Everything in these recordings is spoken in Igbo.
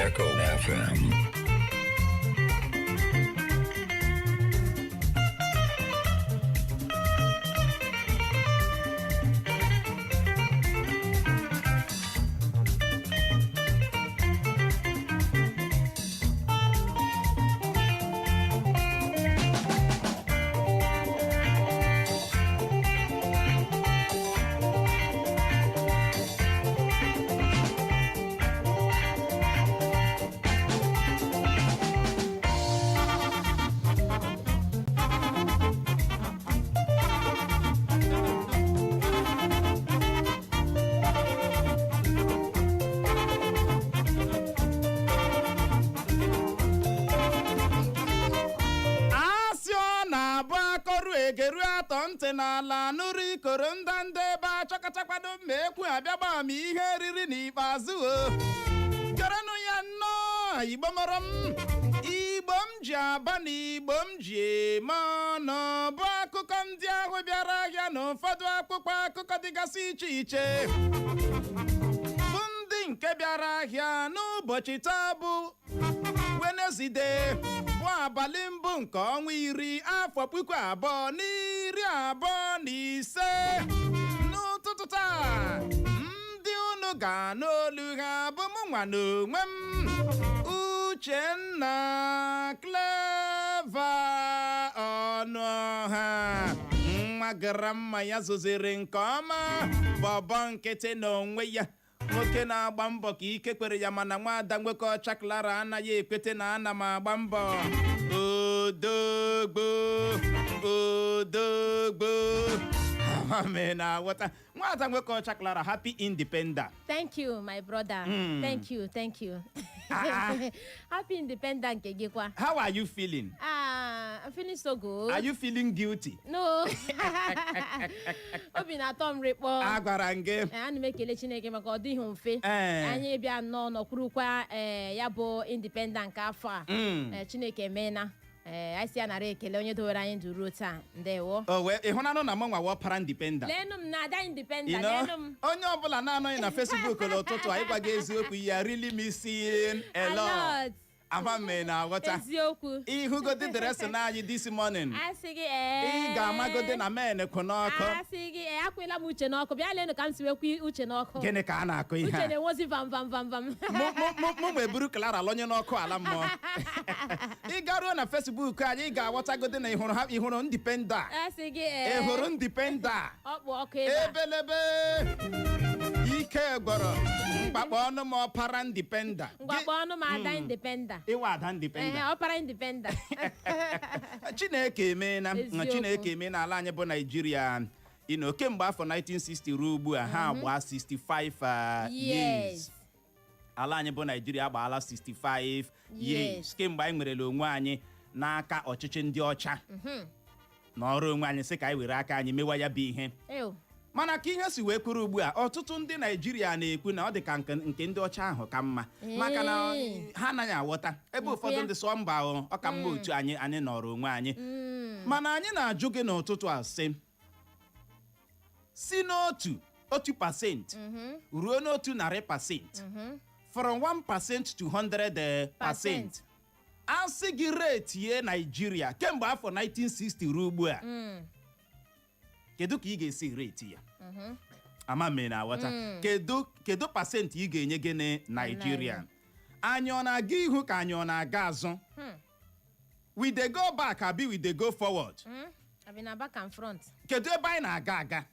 Echo FM. Asị ọ na-abụ akọrụ egeru atọ ntị n'ala nụrụ ikoro ndanda ebe achọkọtakwado mma ekwu abịagba m ihe riri n'ikpeazụ. O kerenụ ya nnọọ. Igbo mọrọ m, Igbo m ji aba na Igbo m ji eme ọnụ, bụ akụkọ ndị ahụ bịara ahịa na ụfọdụ akwụkwọ akụkọ dịgasị iche iche, bụ ndị nke bịara ahịa n'ụbọchị taa bụ Wenezdee, bụ abalị mbụ nke ọnwa 10, afọ 2025. N'ụtụtụ taa, ndị unu ga-anụ olu ha bụ mụ nwa n'onwe m, Uchenna Clever Ọnụọha, nwa gara mma ya zụziri nke ọma, bọbọ nkịtị n'onwe ya, nwoke na-agba mbọ ka ike kwere ya, mana nwaada nwoke ọcha Clara anaghị ekwete na ana m agba mbọ. Odogbo, odogbo na aghọta. Nwada nwoke ọcha Clara, happy independent. Thank you, my brother. Thank you, thank you. Ah, ah. Happy independent nke gị kwa. How are you feeling? Ah, I'm feeling so good. Are you feeling guilty? No. Obi na-atọ m rịkpọ. Agwara m gị. Ee, ana m ekele Chineke maka ọ dịghị mfe. Ee. Anyị bịa nnọọ nọkwurukwa ee ya bụ independent nke afọ a. Ee, Chineke emeela. Ee, anyị si ya nara ekele, onye dowere anyị ndụ ruo taa. Ndewo. O wee ịhụnanụ na mụ nwa wọpara independent. Leenụ m na ada You independent. know, Leenụ m. onye ọbụla na-anọghị na Facebook n'ụtụtụ a, ịgwa gị eziokwu ya, really missing a A lot. lot. Ama m na aghọta. Eziokwu. Ịhụgodi dressing anyị this morning, Asị gị ee. ị ga-amagodi na men kwụ n'ọkụ. Asị gị ee, akwụla m uche n'ọkụ. Bịa leenụ ka m si wekwu uche n'ọkụ. Gịnị ka a na-akụ ihe Uche a? na-enwozi vam vam vam vam. Mụ ma eburu Clara lọnye n'ọkụ ala mmụọ. Ị garuo na Facebook anyị, ị ga-aghọtagodi na ịhụrụ ha, ịhụrụ independent. Asị gị ee. Ịhụrụ independent. Ọkpụ ọkụ ebe a. Ebelebe ike gwọrọ mgbakpọ ọnụ m, ọpara independent. Ngwakpọ ọnụ m ada independent. Ịwa ada independent. Ee, ọpara independent. Chineke emeela. Eziokwu. Chineke emeela. Ala anyị bụ Naijiria ino kemgbe afọ 1960 ruo ugbu a, ha gbaa 65 years. Ala anyị bụ Naijiria agbaala 65 years kemgbe anyị nwerela onwe anyị n'aka ọchịchị ndị ọcha na ọrụ onwe anyị, sị ka anyị were aka anyị mewa ya bụ ihe. Ew. Mana ka ihe si wee kwuru ugbu a, ọtụtụ ndị Naijiria na-ekwu na ọ dị ka nke ndị ọcha ahụ ka mma, maka na ha anaghị aghọta ebe ụfọdụ ya. ndị sọ mba o, ọ ka mma otu anyị nọrọ onwe anyị. Mana anyị na-ajụ gị n'ụtụtụ a, sị si n'otu otu pasent ruo n'otu 100%, from 1% to 100%, Percent. asị gị retie Naijiria kemgbe afọ 1960 ruo ugbu a, kedu ka ị ga-esi rate ya? Ama m na aghọta. Kedu pasentị ị ga-enye gịnị Naijiria anyị? Ọ na-aga ihu ka anyị ọ na-aga azụ? We dey go back abi we dey go forward? Abi na back and front? Kedu ebe anyị na-aga aga?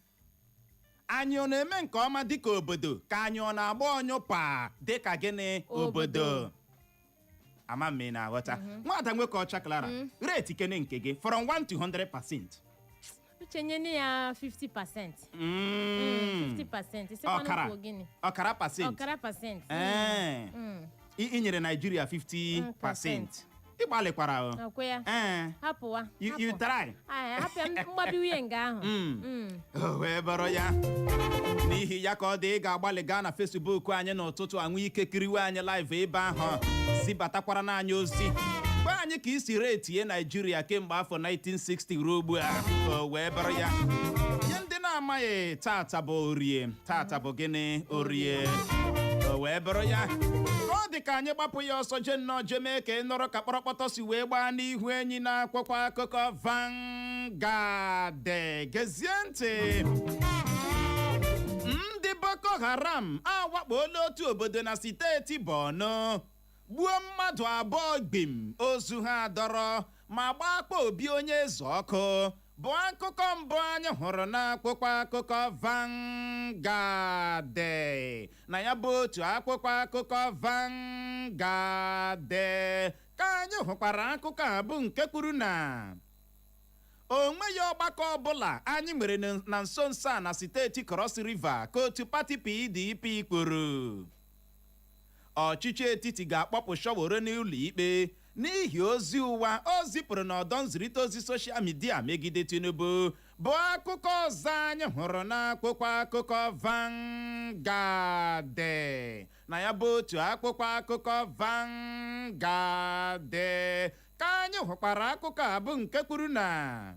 Anyị ọ na-eme nke ọma dịka obodo, ka anyị ọ na-agba ọnyụpa dịka gịnị? Obodo. Obodo. Ama m na aghọta. Nwada nwoke ọcha Clara, rate kene nke gị from 1 to 100%. Uche, nye ya 50%. 50%. Isikwanụ Ọkara. kwuo gịnị? Ọkara pasent. Ọkara pasent. Ee. I nyere Naijiria 50%. Percent. Ị gbalịkwara o. Ọkwa ya. Ee. Hapụwa. You Hapụ. try. Ai, hapụ ya, mgbabi nwunye nga ahụ. O wee bụrụ ya, n'ihi ya ka ọ dị, ị ga-agbalị gaa na Facebook anyị n'ụtụtụ a, nwee ike kiriwe anyị live ebe ahụ, zibatakwara n'anyị ozi, gwa anyị ka isi retie Naijiria kemgbe afọ 1960 ruo ugbu a. O wee bụrụ ya, nye ndị na-amaghị, tata bụ Orie. Tata bụ gịnị? Orie. O wee Wee bụrụ ya ka ọ dị ka anyị gbapụ ya ọsọ, jee nnọọ jee mee ka ị nụrụ ka kpọrọkpọtọ si wee gbaa n'ihu enyi na akwụkwọ akụkọ Vanguard. Gezie ntị. Ndị Boko Haram awakpola otu obodo na steeti Borno, gbuo mmadụ 2 gbim, ozu ha dọrọ ma gbaa akpa obi onye eze ọkụ, bụ akụkọ mbụ anyị hụrụ n'akwụkwọ akụkọ Vanguard. Na ya bụ otu akwụkwọ akụkọ Vanguard ka anyị hụkwara akụkọ a, bụ nke kwuru na o nweghị ọgbakọ ọbụla anyị nwere na nso nso a na steeti Cross River, ka otu pati PDP kwuru. Ọchịchị etiti ga-akpọpụ Sowore n'ụlọ ikpe n'ihi ozi ụwa o zipụrụ n'ọdọ nzirịta ozi social media megide Tinubu, bụ akụkọ ọzọ anyị hụrụ n'akwụkwọ akụkọ Vanguard. Na ya bụ otu akwụkwọ akụkọ Vanguard ka anyị hụkwara akụkọ a, bụ nke kwuru na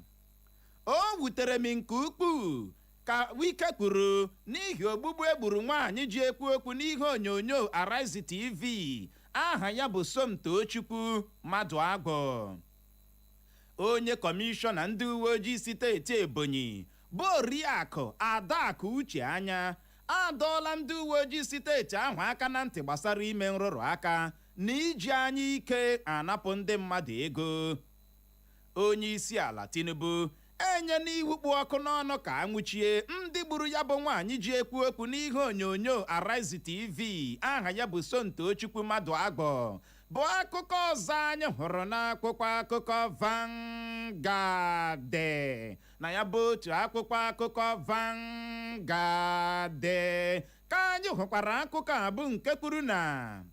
o wutere m nke ukwuu, ka Wike kwuru, n'ihi ogbugbu egburu nwaanyị ji ekwu okwu n'ihe onyonyo Arise TV, aha ya bụ Somtochukwu Mmadụ Agwụ. Onye kọmishọna ndị uwe ojii steeti Ebonyi, bụ Oriakụ Adakụ Uche Anya, adọọla ndị uwe ojii steeti ahụ aka na ntị gbasara ime nrụrụ aka na iji anya ike anapụ ndị mmadụ ego. Onye isi ala Tinubu enye n'iwu kpụ ọkụ n'ọnụ ka anwụchie ndị gburu ya bụ nwaanyị ji ekwu okwu n'ihe onyonyo Arise TV, aha ya bụ Somtochukwu Mmadụ Agbọ, bụ akụkọ ọzọ anyị hụrụ n'akwụkwọ akụkọ Vanguard. Na ya bụ otu akwụkwọ akụkọ Vanguard ka anyị hụkwara akụkọ a, bụ nke kwuru na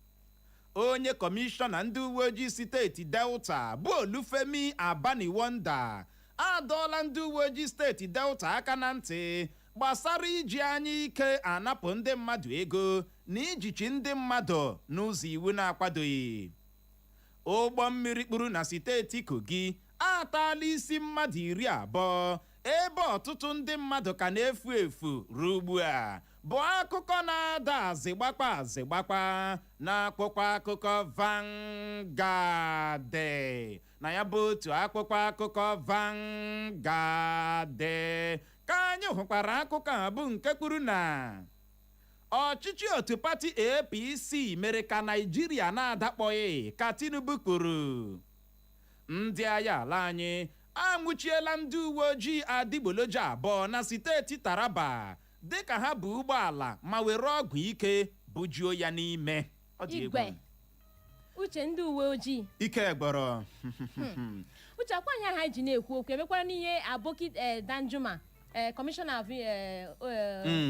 onye kọmishọna ndị uwe ojii steeti Delta, bụ Olufemi Abaniwonda, adọọla ndị uwe ojii steeti Delta aka na ntị gbasara iji anya ike anapụ ndị mmadụ ego na ijichi ndị mmadụ n'ụzọ iwu na-akwadoghị. Ụgbọ mmiri kpuru na steeti Kogi ataala isi mmadụ 20, ebe ọtụtụ ndị mmadụ ka na-efu efu ruo ugbu a, bụ akụkọ na-ada azịgbakpa azịgbakpa n'akwụkwọ akụkọ Vanguard. Na ya bụ otu akwụkwọ akụkọ Vanguard ka anyị hụkwara akụkọ a, bụ nke kwuru na ọchịchị otu pati APC mere ka Naijiria na-adakpọghị, ka Tinubu kwuru. Ndị agha ala anyị anwụchiela ndị uwe ojii adịgboloja 2 na steeti Taraba, dịka ha bụ ụgbọala ma were ọgwụ ike bujuo ya n'ime. Ọ dị egwu. Igwe Uche, ndị uwe ojii. Ike gbọrọ. Uche, akwa anya ha ji na-ekwu okwu emekwara n'ihe Aboki Danjuma, kọmishọna of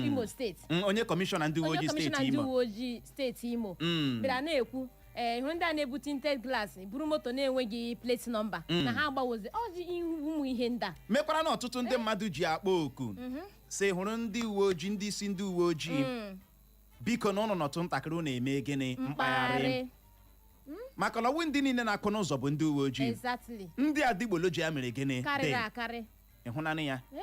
Imo Steeti. Onye kọmishọna ndị uwe onye ojii kọmishọna steeti ndị Imo uwe ojii steeti Imo bịara na-ekwu, hụ ndị a na-ebu tinted glass buru moto na-enweghị plate number, na ha agbawozi ọji ihu ụmụ ihe ndị a. Mekwara na ọtụtụ ndị mmadụ ji akpọ oku si hụrụ ndị uwe ojii, ndị isi ndị uwe ojii, biko na ụnụ nọtụ ntakịrị, unu eme gịnị? Mkpagharị, maka na ọwụ ndị niile na-akụ n'ụzọ bụ ndị uwe ojii. Ndị adịgboloja mere gịnị? Karịrị Dị. akarị. Ịhụnanị ya? Eh?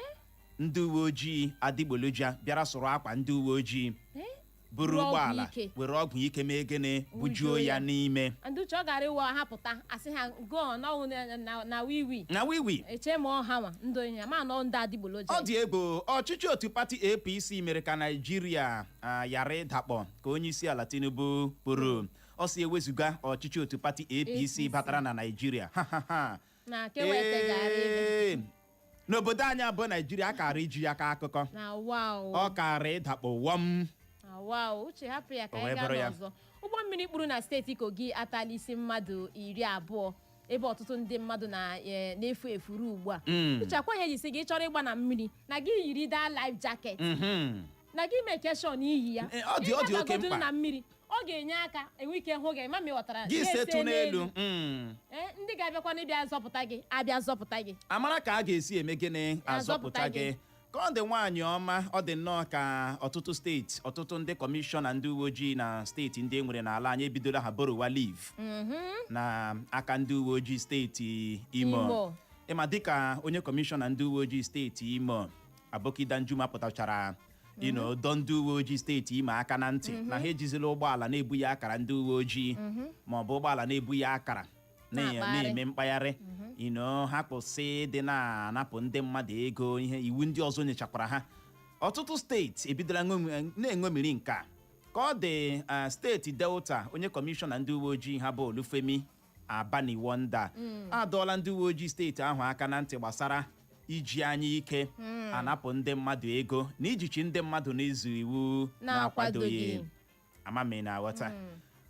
Ndị uwe ojii adịgboloja bịara sụrụ akwa ndị uwe ojii, Eh? buru Buru ọgwụ ụgbọala, ike. were ọgwụ ike mee gịnị? Bujuo Bujuo ya ya. n'ime. Ndị Uche, ọ gara ịwa ha pụta, asị ha go n'ọnwụ na wiwi. Na wiwi. Eche ma ọ ha nwa ndị onye ya ma nọ ndị adịgboloja. Ọ dị egwu. Ọchịchị otu pati APC mere ka Naijiria ghara ịdakpọ, ka onye isi ala Tinubu kwuru. Ọ si ewezuga ọchịchị otu pati APC APC batara na Naijiria, ha ha ha. Na kewetagharị ebe. Ee, n'obodo anyị abụọ Naijiria a kara iji ya ka akụkọ. Na wow. Ọ kara ịdakpọ wọm. Na wow. Uche, hapụ ya ka O anyị wee gaa bụrụ ya. n'ọzọ. Ụgbọ mmiri kpuru na steeti Kogi atala isi mmadụ 20, ebe ọtụtụ ndị mmadụ na-efu efu ruo ugbu a. Uche, akwa ya jisi gị chọrọ ịgba na mmiri na gị yiri daa life jacket, na gị make sure na iyi ya. Ọ dị oke Ịgabagoduru mkpa. na mmiri, ọ ga-enye aka enwe ike hụ gị ma ma ị ghọtara. Gị Gị setụ ese n'elu. Ee, ndị ga-abịakwa n'ịbịa zọpụta gị abịa zọpụta gị. Amara ka a ga-esi eme gịnị? Azọpụta Azọpụta gị. gị. Ka ọ dị, nwaanyị ọma, ọ dị nnọọ ka ọtụtụ steeti, ọtụtụ ndị kọmishọna ndị uwe ojii na steeti ndị e nwere n'ala anyị ebidola ha borowa leave na aka ndị uwe ojii steeti Imo. Imo. Ịma dịka onye kọmishọna ndị uwe ojii steeti Imo, Aboki Danjuma, pụtachara Dọ ndị uwe ojii steeti Imo aka na ntị na ha ejizila ụgbọala na-ebughị akara ndị uwe ojii ma ọ bụ ụgbọala na-ebughị akara na-akpagharị. Na-eme mkpagharị. Ha kwụsị ịdị na-anapụ ndị mmadụ ego. Ihe iwu ndị ọzọ nyechakwara ha, ọtụtụ steeti ebidola na-eṅomiri nke a. Ka ọ dị, steeti Delta, onye kọmishọna ndị uwe ojii ha bụ Olufemi Abaniwonda adọọla ndị uwe ojii steeti ahụ aka na ntị gbasara iji anya ike anapụ ndị mmadụ ego na ijichi ndị mmadụ n'izu iwu na-akwadoghị. Na-akwadoghị. Amami na-aghọta.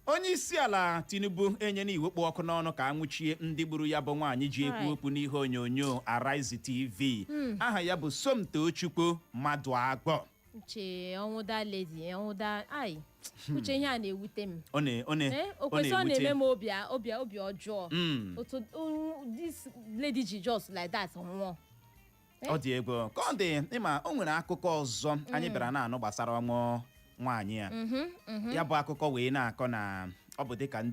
Onye isi ala Tinubu enyela iwu kpụ ọkụ n'ọnụ ka anwụchie ndị gburu ya bụ nwaanyị ji ekwu okwu n'ihe onyonyo Arise TV, aha ya bụ Somtochukwu Mmadụ Agbọ. Uche, ọnwụ that lady, ọnwụ that ai, Uche, ihe a na-ewute m. Ọ na ọ na O ọ kwesị ọ na-ewute. Na-eme m obi ọjọọ otu this lady ji just like that nwụọ. Ọ dị egwu ka ọ dị. Ịma o nwere akụkọ ọzọ anyị bịara na-anụ gbasara ọnwụ nwaanyị a. Ya bụ akụkọ wee na-akọ na ọ bụ dịka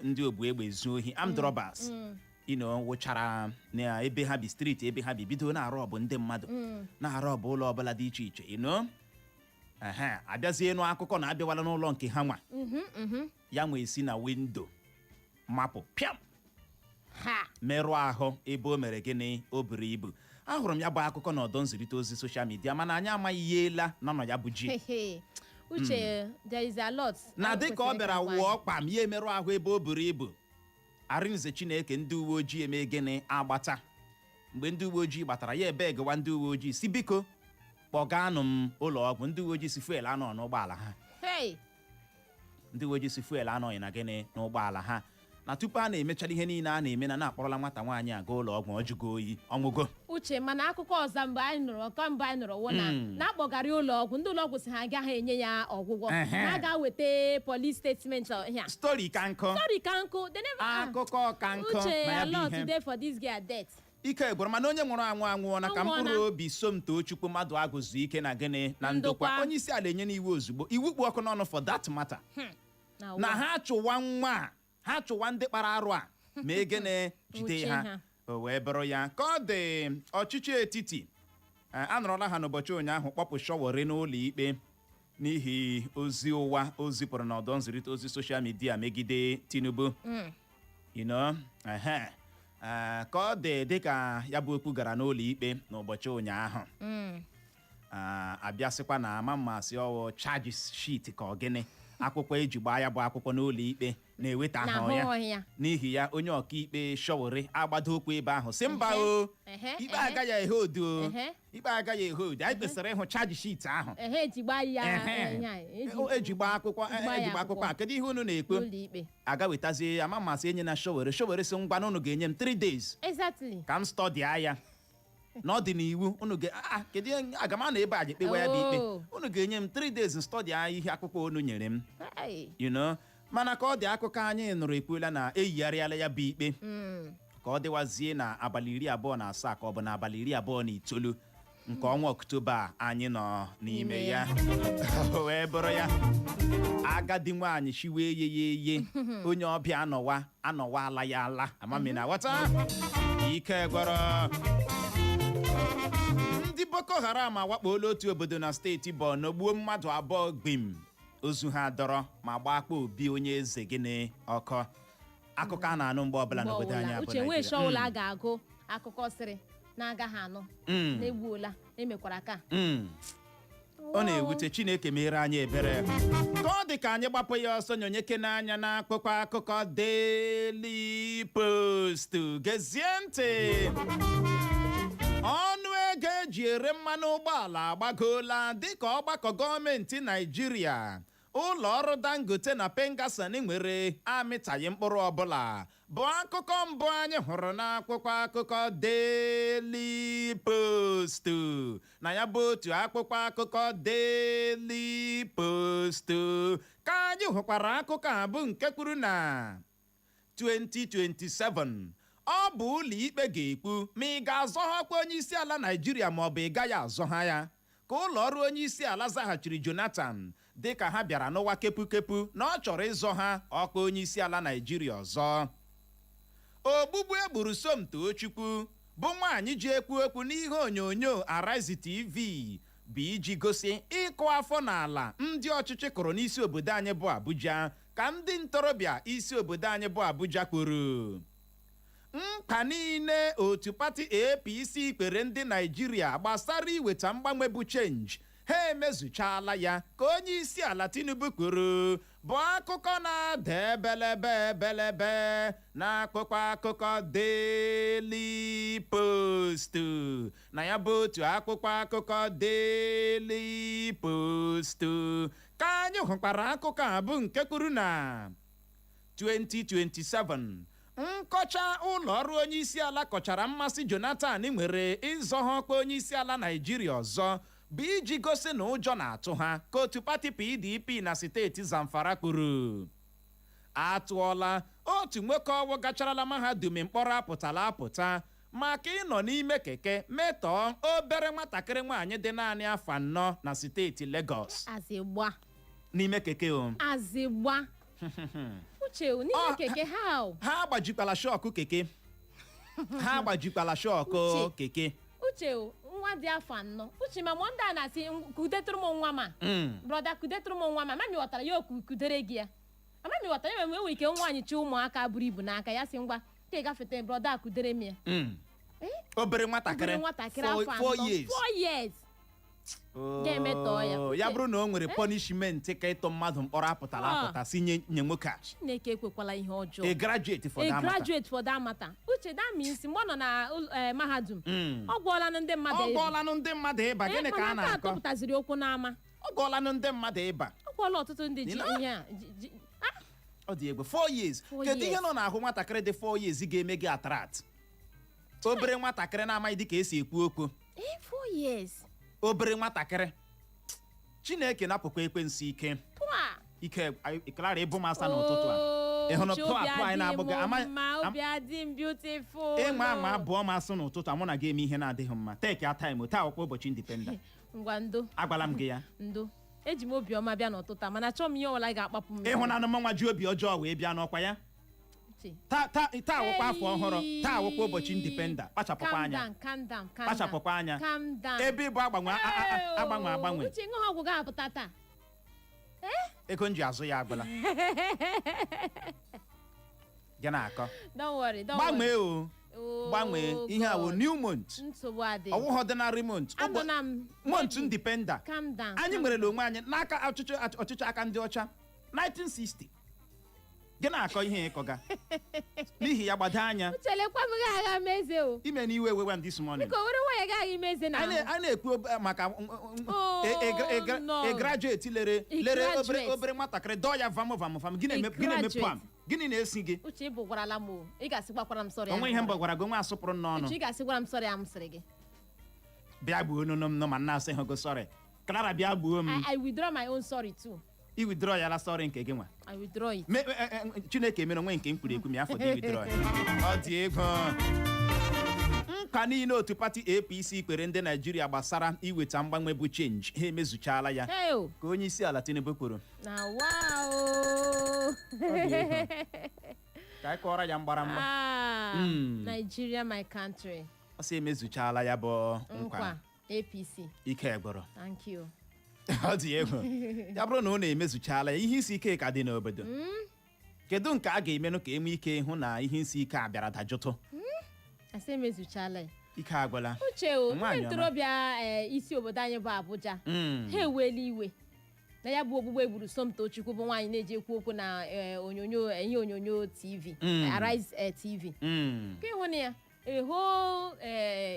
ndị ogbu egbe zuo ohi, armed robbers, wụchara na ebe ha bi, street ebe ha bi, bido na-arụ ọbụ ndị mmadụ, na-arụ ọbụ ụlọ ọbụla dị iche iche. Ehe, abịazie nụ akụkọ na abịawala n'ụlọ nke ha nwa ya nwe si na window mapụ pịam ha merụọ ahụ ebe o mere gịnị, o buru ibu. Ahụrụ m ya bụ akụkọ n'ọdọ nzirịta ozi social media, mana anyị amaghị ihe ela na nọ ya bụ ji. Hehe. Uche, there is a lot na anyị dịka ọ kwesịrị bịara ịkwa anyị. wụọ kpam, ya emerụ ahụ ebe o buru ibu. Arịnze Chineke, ndị uwe ojii eme gịnị? Agbata. Mgbe ndị uwe ojii gbatara ya, ebe gawa, ndị uwe ojii si, "Biko kpọganụ m ụlọ ọgwụ." Ndị uwe ojii si fuel anọ n'ụgbọala ha. Hey. Ndị uwe ojii si fuel anọghị na gịnị, n'ụgbọala ha. Na tupu a na-emechara ihe niile a na-eme na na-akpọrọla nwata nwaanyị aga ụlọ ọgwụ, ọ jụgo oyi, ọnwụgo. Uche, mana akụkọ ọzọ mgbe anyị nụrụ, ọkọ mbụ anyị nụrụ wụ na na-akpọgara ụlọ ọgwụ, ndị ụlọ ọgwụ si ha agaghị enye ya ọgwụgwọ, na a ga-weta police statement ihe a. Story ka nkụ. Sorry, ka nkụ. They never Akụkọ ka nkụ. Uche, na ya a bụ lot ihe. dey for this girl death. Ike gwụrụ, mana onye nwụrụ anwụ anwụọ na ka Anwụọna. Mkpụrụ obi Somtochukwu Mmadụ Agụzụ ike na gịnị, na ndokwa. Ndokwa. Onye isi ala enye n'iwu ozugbo, iwu kpụ ọkụ n'ọnụ for that matter, na na ha chụwa nwa a, ha chụwa ndị kpara arụ a, ma egene jide Nwụchie ha. ha. O wee bụrụ ya ka ọ dị. Ọchịchị etiti anọrọla ha n'ụbọchị ụnyaahụ kpọpụ Sowore n'ụlọ ikpe n'ihi ozi ụwa o zipụrụ n'ọdọ nzirịta ozi social media megide Tinubu. Ehe. Ka ọ dị, dịka ya bụ okwu gara n'ụlọ ikpe n'ụbọchị ụnyaahụ, abịasịkwa na ama mmasị ọwụ charges sheet ka ọ gịnị, akwụkwọ eji gbaa ya bụ akwụkwọ n'ụlọ ikpe na-eweta na ahụ ya. ahụghị ya. N'ihi ya, onye ọkaikpe Sowore agbado okwu ebe ahụ sị mba o, ikpe agaghị ehe odu o, ikpe agaghị ehe odu, anyị kwesịrị ịhụ charge sheet ahụ. Ehe, eji gbaa ya. Ihe a, eji gbaa akwụkwọ. Gbaa ya. Eji gbaa akwụkwọ a, kedu ihe unu na-ekwu? N'ụlọ ikpe. Aga wetazie ama mmasị enye na Sowore. Sowore sị, ngwa, na unu ga-enye m 3 days ka m studya ya, na ọ dị n'iwu unu ga kedu ihe aga m anọ ebe a ji kpewa ya bụ ikpe? Unu ga-enye m 3 days studya ihe akwụkwọ unu nyere m. Hey. Mana ka ọ dị, akụkọ anyị nụrụ ekwuola na eyigharịala ya bụ ikpe ka ọ dịwazie na abalị 27 ka ọ bụ na abalị 29 nke ọnwa Ọktoba a anyị nọ n'ime n'ime ya. O wee bụrụ ya, agadi nwaanyị shiwe eye ya eye, onye ọbịa anọwa anọwa ala ya ala. Amami na ghọta. Ike gwọrọ. Ndị Boko Haram awakpola otu obodo na steeti Borno, gbuo mmadụ 2 gbim, ozu ha dọrọ ma gbaa akpa obi onye eze gịnị ọkọ. Akụkọ a na-anụ mgbe ọbụla Mgbe n'obodo anyị ọbụla. abụ Uche, nwee Naịjirịa. shọwụla a ga-agụ akụkọ sịrị na-agaghị anụ na-egbuola emekwara ka Ọ na-ewute. Chineke mere anyị ebere. Ka ọ dị, ka anyị gbapụ ya ọsọ nyonyeke n'anya n'akwụkwọ akụkọ Daily Post. Gezie ntị. Ọnụ ego eji ere mmanụ ụgbọala agbagoola dịka ọgbakọ gọọmenti Naijiria, ụlọ ọrụ Dangote na Pengassan nwere amịtaghị mkpụrụ ọbụla, bụ akụkọ mbụ anyị hụrụ n'akwụkwọ akụkọ Daily Post. Na ya bụ otu akwụkwọ akụkọ Daily Post ka anyị hụkwara akụkọ a bụ nke kwuru na 2027, ọ bụ ụlọ ikpe ga-ekwu ma ị ga-azọghakwa onye isi ala Naijiria ma ọ bụ ị gaghị azọ ha ya, ka ụlọ ọrụ onye isi ala zaghachiri Jonathan dịka ha bịara n'ụwa kepukepu na ọ chọrọ ịzọ ha ọkwa onye isi ala Naijiria ọzọ. Ogbugbu egburu Somtochukwu bụ nwaanyị ji ekwu okwu n'ihe onyonyo Arise TV. Bụ iji gosi ịkụ afọ n'ala ndị ọchịchị kụrụ n'isi obodo anyị bụ Abuja, ka ndị ntorobịa isi obodo anyị bụ Abuja kwuru. Nkwa niile otu pati APC kwere ndị Naijiria gbasara iweta mgbanwe bụ change, ha emezuchala ya, ka onye isi ala Tinubu kwuru, bụ akụkọ na-ada ebelebe ebelebe n'akwụkwọ akụkọ Daily Post. Na ya bụ otu akwụkwọ akụkọ Daily Post ka anyị hụkwara akụkọ a, bụ nke kwuru na 2027, nkọcha ụlọ ọrụ onye isi ala kọchara mmasị Jonathan nwere ịzọ ha ọkwa onye isi ala Naijiria ọzọ bụ iji gosi na ụjọ na-atụ ha, ka otu pati PDP na steeti Zamfara kwuru. Atụọla otu nwoke ọwụ gacharala mahadum mkpọrọ apụtala apụta maka ịnọ n'ime keke metọọ obere nwatakịrị nwaanyị dị naanị afọ 4 na steeti Lagos. Azịgba. N'ime keke o. Azịgba, Uche, n'ime keke, how? Ha agbajikwala shock keke, ha agbajikwala shock. Uche. Keke. Uche, nwa dị afọ 4, Uche, ma mụ ndị a na-asị, "Kudetụrụ m nwa ma brother, kudetụrụ m nwa ma." Mami ghọtara ya, okwu kudere gị ya. Amami ghọtara ya. Enwere ike nwaanyị chi ụmụaka buru ibu n'aka ya, sị, "Ngwa, ka ị gafete, brother, kudere m ya." Obere nwatakịrị. Obere nwatakịrị afọ 4 anọ. years. 4 years ga-emetọọ ya. Oh, ya bụrụ na o nwere punishment ka ịtụ mmadụ mkpọrọ apụtala apụta, si nye nye nwoke a. Chineke ekwekwala ihe ọjọọ. A graduate for A that matter. graduate for that matter. Uche, that means mgbe ọ nọ na mahadum, ọ gwọọla ndị mmadụ Ọ ịba. gwọọlanụ ndị mmadụ ịba. Gịnị ka a Mana nke a na-akọ? tọpụtaziri okwu n'ama. Ọ gwọọlanụ ndị mmadụ ịba. Ọ gwọọla ọtụtụ ndị ji ihe a Ọ dị egwu, 4 years. 4 Kedu ihe years. nọ n'ahụ nwatakịrị dị 4 years ga-eme gị attract? Obere nwatakịrị na-amaghị dị ka esi ekwu okwu. 4 years. Obere nwatakịrị. Chineke napụkwa ekwensu ike. Pụa. Ike Clara, ịbụ m asa n'ụtụtụ a. Ị hụrụ Uche, pụa obi pụa anyị adị na-abụghị m mma, obi adị m beautiful. Ịnwa anwa abụọ m asụ n'ụtụtụ a, mụ na gị eme ihe na-adịghị mma. Take your time. Taa ọkwa ụbọchị independent. Ngwa, ndo. Agwala m gị ya. Ndo, eji m obiọma bịa n'ụtụtụ a, mana chọọ m ihe ọbụla ga-akpapụ m. Ịhụnanụ m nwa ji obi ọjọọ wee bịa n'ọkwa ya. Uche. Taa, taa, taa awụkwa afọ ọhụrụ. Taa awụkwa ụbọchị independent. Kpachapụkwa Calm anya. down, calm down, calm down. Kpachapụkwa anya. Calm down. Ebe ịbụ agbanwe agbanwe agbanwe. Uche, ṅụọ ọgwụ ga-apụta taa. Ego m ji azụ ya agwụla. Gị na-akọ. Don't worry, don't Gbanwee worry. o. Oh, Gbanwee ihe a wụ God. new month. Nsogbu adị. Ọwụghị ordinary month. Anọ m. Month independent. Calm down. Anyị nwerela onwe anyị n'aka ọchịchị aka ndị ọcha 1960. Gị na-akọ ihe ịkọga n'ihi ya, gbado anya. Uche, lekwa m gị agha m eze o. Ime na iwe ewewa m this morning. Biko, were nwayọ gị agha ime eze na A na-ekwu maka Oh, no. a graduate lere A lere obere graduate. obere nwatakịrị, dọọ ya vam vam vam. Gị na-eme, A gị na-eme graduate. pam. Gịnị na-esi gị? Uche, ị bụgwarala m o. Ị ga-asịgwakwara m sorry. Onwe ihe mbọ gwara gị nwa asụpụrụ n'ọnụ. Uche, ị ga-asịgwara m sorry a m sịrị gị. Bịa gbuo nụnụ m nụ ma nna asị hụ gị sorry. Clara, bịa gbuo m. I withdraw my own sorry too. I withdraw ya la sorry nke gị nwa. I withdraw it. Chineke mere onwe nke m kwuru ekwu ma ya fọdụ withdraw ya. Ọ dị egwu. Nkwa niile otu pati APC kwere ndị Naijiria gbasara iweta mgbanwe bụ change, ha emezuchala ya, Hey o. ka onye isi ala Tinubu kwuru. Na wow. Ọ dị egwu. Ka anyị kọọrọ ya mgbaramgba. Ah, Nigeria, my country. Ọ sị emezuchala ya bụ nkwa. Nkwa APC. Ike gwụrụ. Thank you. Ọ dị egwu. Ya bụrụ na ọ na-emezuchala ya, ihe isi ike ka dị n'obodo, kedu nke a ga-emenụ ka enwee ike hụ na ihe isi ike a bịara dajụtụ? Asị emezuchala ya. Ike agwụla. Uche o, ndị Nwaanyị ọma. ntorobịa isi obodo anyị bụ Abuja ha ewela iwe na ya bụ ogbugbu egburu Somtochukwu, bụ nwaanyị na-eji ekwu okwu na onyonyo, ihe onyonyo TV, Arise TV. Ka ịhụ na ya eho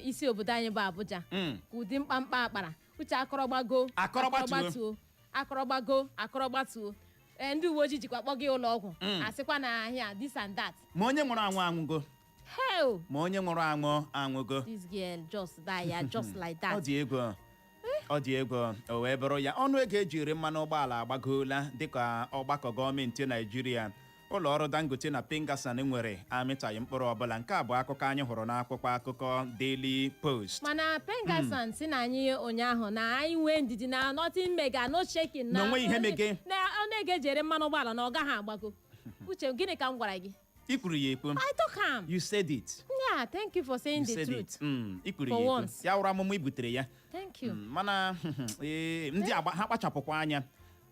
isi obodo anyị bụ Abuja ka ụdị mkpamkpa akpara. Uche, akọrọgbago. Akọrọgbatuo. Akọrọgbago, akọrọgbatuo. Ee, ndị uwe ojii jikwa kpọ gị ụlọ ọgwụ, asịkwa na ahịa this and that. Ma onye nwụrụ anwụ anwụgo. Hell. Ma onye nwụrụ anwụ anwụgo. This girl just die ya, just like Ọ that. dị egwu, ọ dị egwu. O wee bụrụ ya, ọnụ ego ejiri mmanụ ụgbọala agbagoola dịka ọgbakọ gọọmenti Naijiria, ụlọ ọrụ Dangote na Pengassan nwere amịtaghị mkpụrụ ọbụla. Nke a bụ akụkọ anyị hụrụ n'akwụkwọ akụkọ Daily Post. Mana Pengassan si na anyị ụnyaahụ na anyị nwee ndidi na nothing mega, no shaking. Na onwe ihe mege. Na ọnụ ego ejere mmanụ ụgbọala na ọ gaghị agbago. Uche, gịnị ka m gwara gị? I kwuru ya ekwu. I talk am. You said it. Yeah, thank you for saying You the said truth. it. I kwuru For ya ekwu. once. Ya wụrụ amụma i butere ya. Thank you. Mana ee, ndị agba ha kpachapụkwa anya,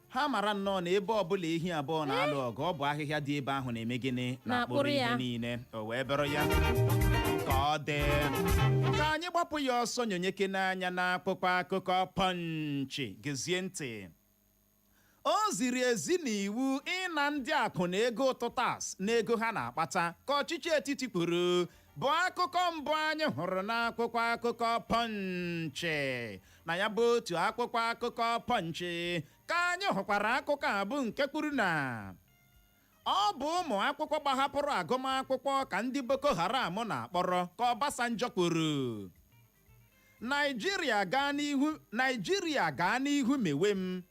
ha mara nnọọ na ebe ọbụla ehi abụọ na-alụ ọgụ, ọ bụ ahịhịa dị ebe ahụ na-eme gịnị? Na-akpụrụ Na-akpụrụ ihe ya. niile. O wee bụrụ ya ka ọ dị ka anyị gbapụ ya ọsọ nyonyeke n'anya n'akwụkwọ akụkọ Punch. Gezie ntị. O ziri ezi n'iwu ịna ndị akụ na ego ụtụ tax n'ego ha na-akpata, ka ọchịchị etiti kwuru, bụ akụkọ mbụ anyị hụrụ n'akwụkwọ akụkọ Punch. Na ya bụ otu akwụkwọ akụkọ Punch ka anyị hụkwara akụkọ a bụ nke kwuru na ọ bụ ụmụ akwụkwọ gbahapụrụ agụmakwụkwọ ka ndị Boko Haram na-akpọrọ, ka Obasanjo kwuru. Naijiria gaa n'ihu, Naijiria gaa n'ihu, mewe m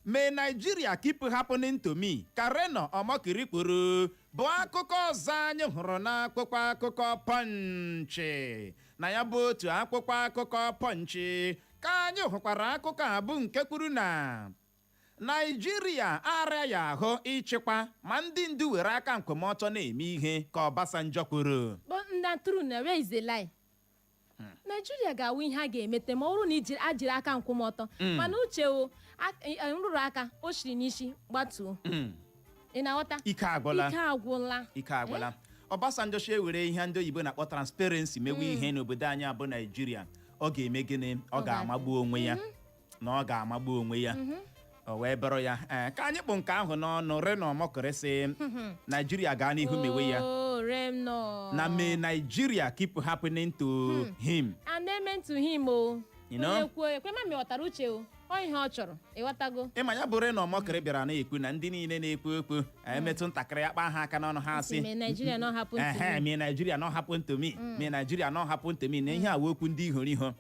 may Nigeria keep happening to me, ka Reno Omokri kwuru, bụ akụkọ ọzọ anyị hụrụ n'akwụkwọ akụkọ Punch. Na ya bụ otu akwụkwọ akụkọ Punch ka anyị hụkwara akụkọ a bụ nke kwuru na Naijiria arịa ya ahụ ịchịkwa ma ndị ndu were aka nkwemọtọ na-eme ihe, ka Obasanjo kwuru. But na true na where is the lie? Naijiria ga-awụ ihe a ga-emete ma ọ bụrụ na ijiri ajiri aka nkwụmọtọ. Mana uche o nrụrụ aka o shiri n'isi gbatuo. Ị na-aghọta? Ike agwụla. Ike agwụla. Ike agwụla. Obasanjo shi ewere ihe ndị oyibo na-akpọ transparency mewe ihe n'obodo anyị abụ Naijiria, ọ ga-eme gịnị? Ọ ga-amagbu onwe ya na ọ ga-amagbu onwe ya. O wee bụrụ ya. Ee, ka anyị kpụ nke ahụ n'ọnụ. Reno Omokri sị Naijiria gaa n'ihu mewe ya. Oh, Reno. Na may Nigeria keep happening to him. And amen to him o. You know? Onye kwuo ekwe ma ghọtara uche o. Ọ ihe ọ chọrọ. Ịghọtago? Ịma ya bụ Reno Omokri bịara na-ekwu na ndị niile na-ekwu okwu emetụ ntakịrị akpa ha aka n'ọnụ, ha asị May Nigeria not happen to ehe me. May Nigeria not happen to me, may Nigeria not happen to me, na ihe a bụ okwu ndị ihoro iho.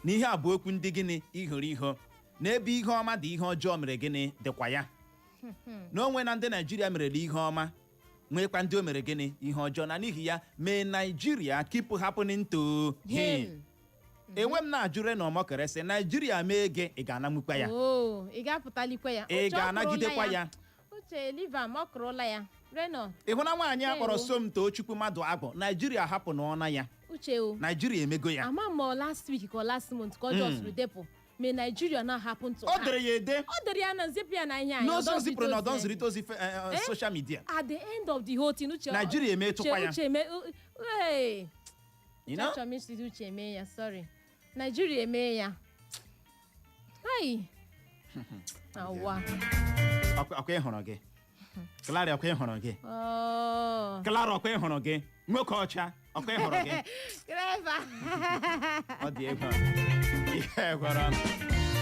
Na ihe a bụ okwu ndị gịnị? Ihoro iho. N'ebe ihe ọma dị, ihe ọjọọ mere gịnị? Dịkwa ya na onwe na ndị Naijiria merere ihe ọma, nwekwa ndị o mere gịnị? Ihe ọjọọ. Na n'ihi ya, may Nigeria keep happening to him. Him. Enwe m na-ajụ Reno Omokri sị Naijiria mee gị, ị ga-anamukwa ya? Oh, ị ga-apụtalikwa ya? Ị Uche, ọ ga-anagidekwa kụrụla. Ya? Uche, leave am, ọ kụrụla ya. Reno. Ị hụ na nwaanyị a kpọrọ Ndewo. Somto Chukwu mmadụ agwụ, Naijiria hapụ n'ọna ya. Uche o. Naijiria emego ya. Ama m ọ last week ka ọ last month ka ọ just depụ. May Nigeria not happen to O her. dere ya ede. Ọ dere ya na nzipụ ya na ihe anyị. N'ozi o zipụrụ na ọdọ ozi. nzirịta ozi social media. At the end of the whole thing, Uche. Nigeria emetụkwa ya. Uche eme. Hey. You know? Achọrọ m isi Uche eme ya, sorry. Nigeria eme ya. Hai. Awa. Ọkwa ị hụrụ gị, Clara, ọkwa ị hụrụ gị. Oh. Clara, ọkwa ị hụrụ gị, nwoke ọcha, ọkwa ị hụrụ gị. Clever. Ọ dị egwu, ihe gwara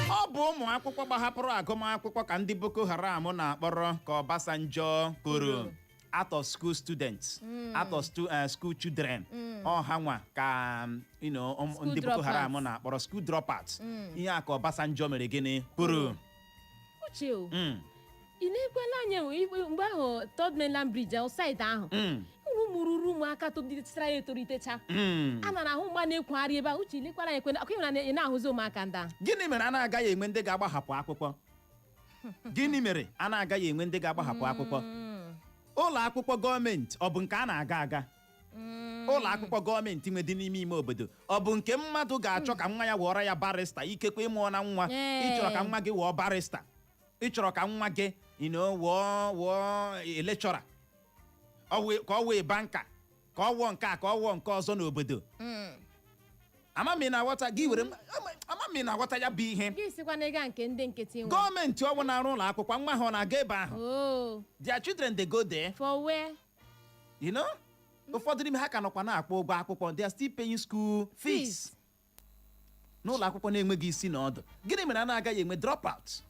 ọ bụ ụmụ akwụkwọ gbahapụrụ agụmakwụkwọ ka ndị Boko Haram na-akpọrọ, ka Obasanjo kwuru. Out of school students, out of school children, ọ ha nwa ka School ndị Boko Haram dropouts. na-akpọrọ school dropouts. Ihe a ka Obasanjo mere gịnị? Kwuru. Uche o. Ị na-ekwela anya mgbe ahụ Third Mainland Bridge ahụ, side ahụ, ụmụ ruru ụmụaka tolitechara ya etolitecha. A nara ahụ mgba na-ekwugharị ebe a. Uche, ilekwara ya ekwe ọkwa ịhụra na ị na-ahụzi ụmụaka ndị ahụ. Gịnị mere a na-agaghị enwe ndị ga-agbahapụ akwụkwọ? Gịnị mere a na-agaghị enwe ndị ga-agbahapụ akwụkwọ? Ụlọ akwụkwọ gọọmenti, ọ bụ nke a na-aga aga? Ụlọ akwụkwọ gọọmenti nwe dị n'ime ime obodo, ọ bụ nke mmadụ ga-achọ ka nwa ya wụọrọ ya barrister? Ikekwe ịmụọ na nwa, ị chọrọ ka nwa gị wụọ barrister, ị chọrọ ka nwa gị wụọ lecturer, ka ọ wee banker, ka ọ wụọ nke a, ka ọ wụọ nke ọzọ n'obodo. Ama m ị na-aghọta gị were ama m ị na-aghọta ya bụ ihe. Gị sikwa na ịga nke ndị nkịtị nwe. Gọọmenti ọwụ na-arụ ụlọ akwụkwọ, nwa ha ọ na-aga ebe ahụ? Oh, Their children dey go there. For where? Ụfọdụ n'ime ha ka nọkwa na-akwụ ụgwọ akwụkwọ. They are still paying school fees Fees. n'ụlọ akwụkwọ na-enweghị isi na ọdụ. Gịnị mere a na-agaghị enwe dropout,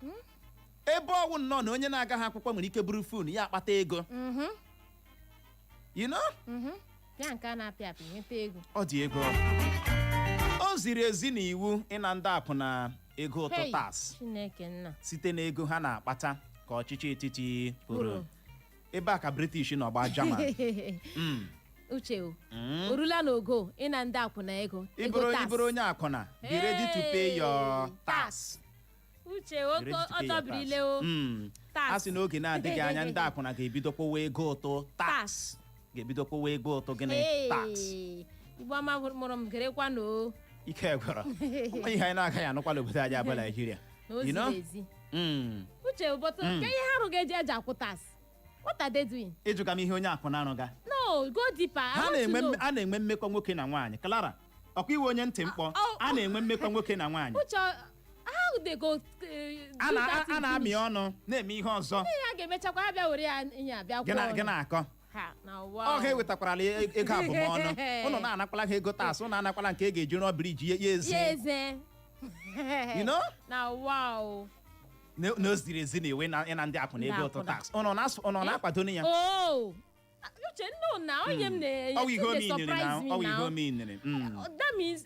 ebe ọwụ nnọọ na onye na-agaghị akwụkwọ nwere ike buru phone ya akpata ego? You know? Ya nke a na-apị apị nweta ego. Ọ dị ego. O ziri ezi na iwu ịna ndị akwụna ego ụtụ Hey, tax Chineke nna. site n'ego ha na-akpata, ka ọchịchị etiti kwuru. Kwuru. Ebe a ka British nọ gba German. Uche o, o rula n'ogo ịna ndị akwụna ego ego ịbụrụ tax. ịbụrụ onye akwụna, be ready to pay your Hey, tax. Uche, oke Be ready to pay your tax. ọdọbirile o. Tax. A sị n'oge na-adịghị anya, ndị akwụna ga-ebido kwụwa ego ụtụ tax, ga-ebido kwụwa ego ụtụ gịnị? Hey, Tax. Igbo ọma mụrụ m, gerekwa na o. Ike gwọrọ. Ọ ihe anyị na-agaghị anụkwa n'obodo anyị abụ Naijiria. Na o You know? ziri ezi. Uche, ụbọchị nke ihe ha rụga eji akwụ tax, what are they doing? Ịjụga m ihe onye akwụna arụga? No, go deeper. I Ha want to na-enwe know. a na-enwe mmekọ nwoke na nwaanyị. Clara, ọkwa iwe onye ntị mkpọ? Oh, A na-enwe mmekọ nwoke na nwaanyị. Uche, how they go A do that a na-amị finish? ọnụ na-eme ihe ọzọ. Ihe a ga-emechakwa, ha bịa were ya ihe a bịa Gị na kwụọ gị ọnụ. na-akọ. Ha na ụwa. Ọ ha ewetakwara ego abụmọnụ. Ụnụ na-anakwala ha ego tax, ụnụ anakwala nke e ga-eji rụọ bridge ya ezi. Ya eze. You know? Na ụwa o. Na o ziri ezi na ewe na ịna ndị akwụna ego ụtụ Ndị akwụna. Tax, ụnụ ụnụ na-akwado ya? Oh, Uche, no, na onye m na Ọwụ ihe dey o miniri na surprise me ọwụ ihe now. o miniri. That means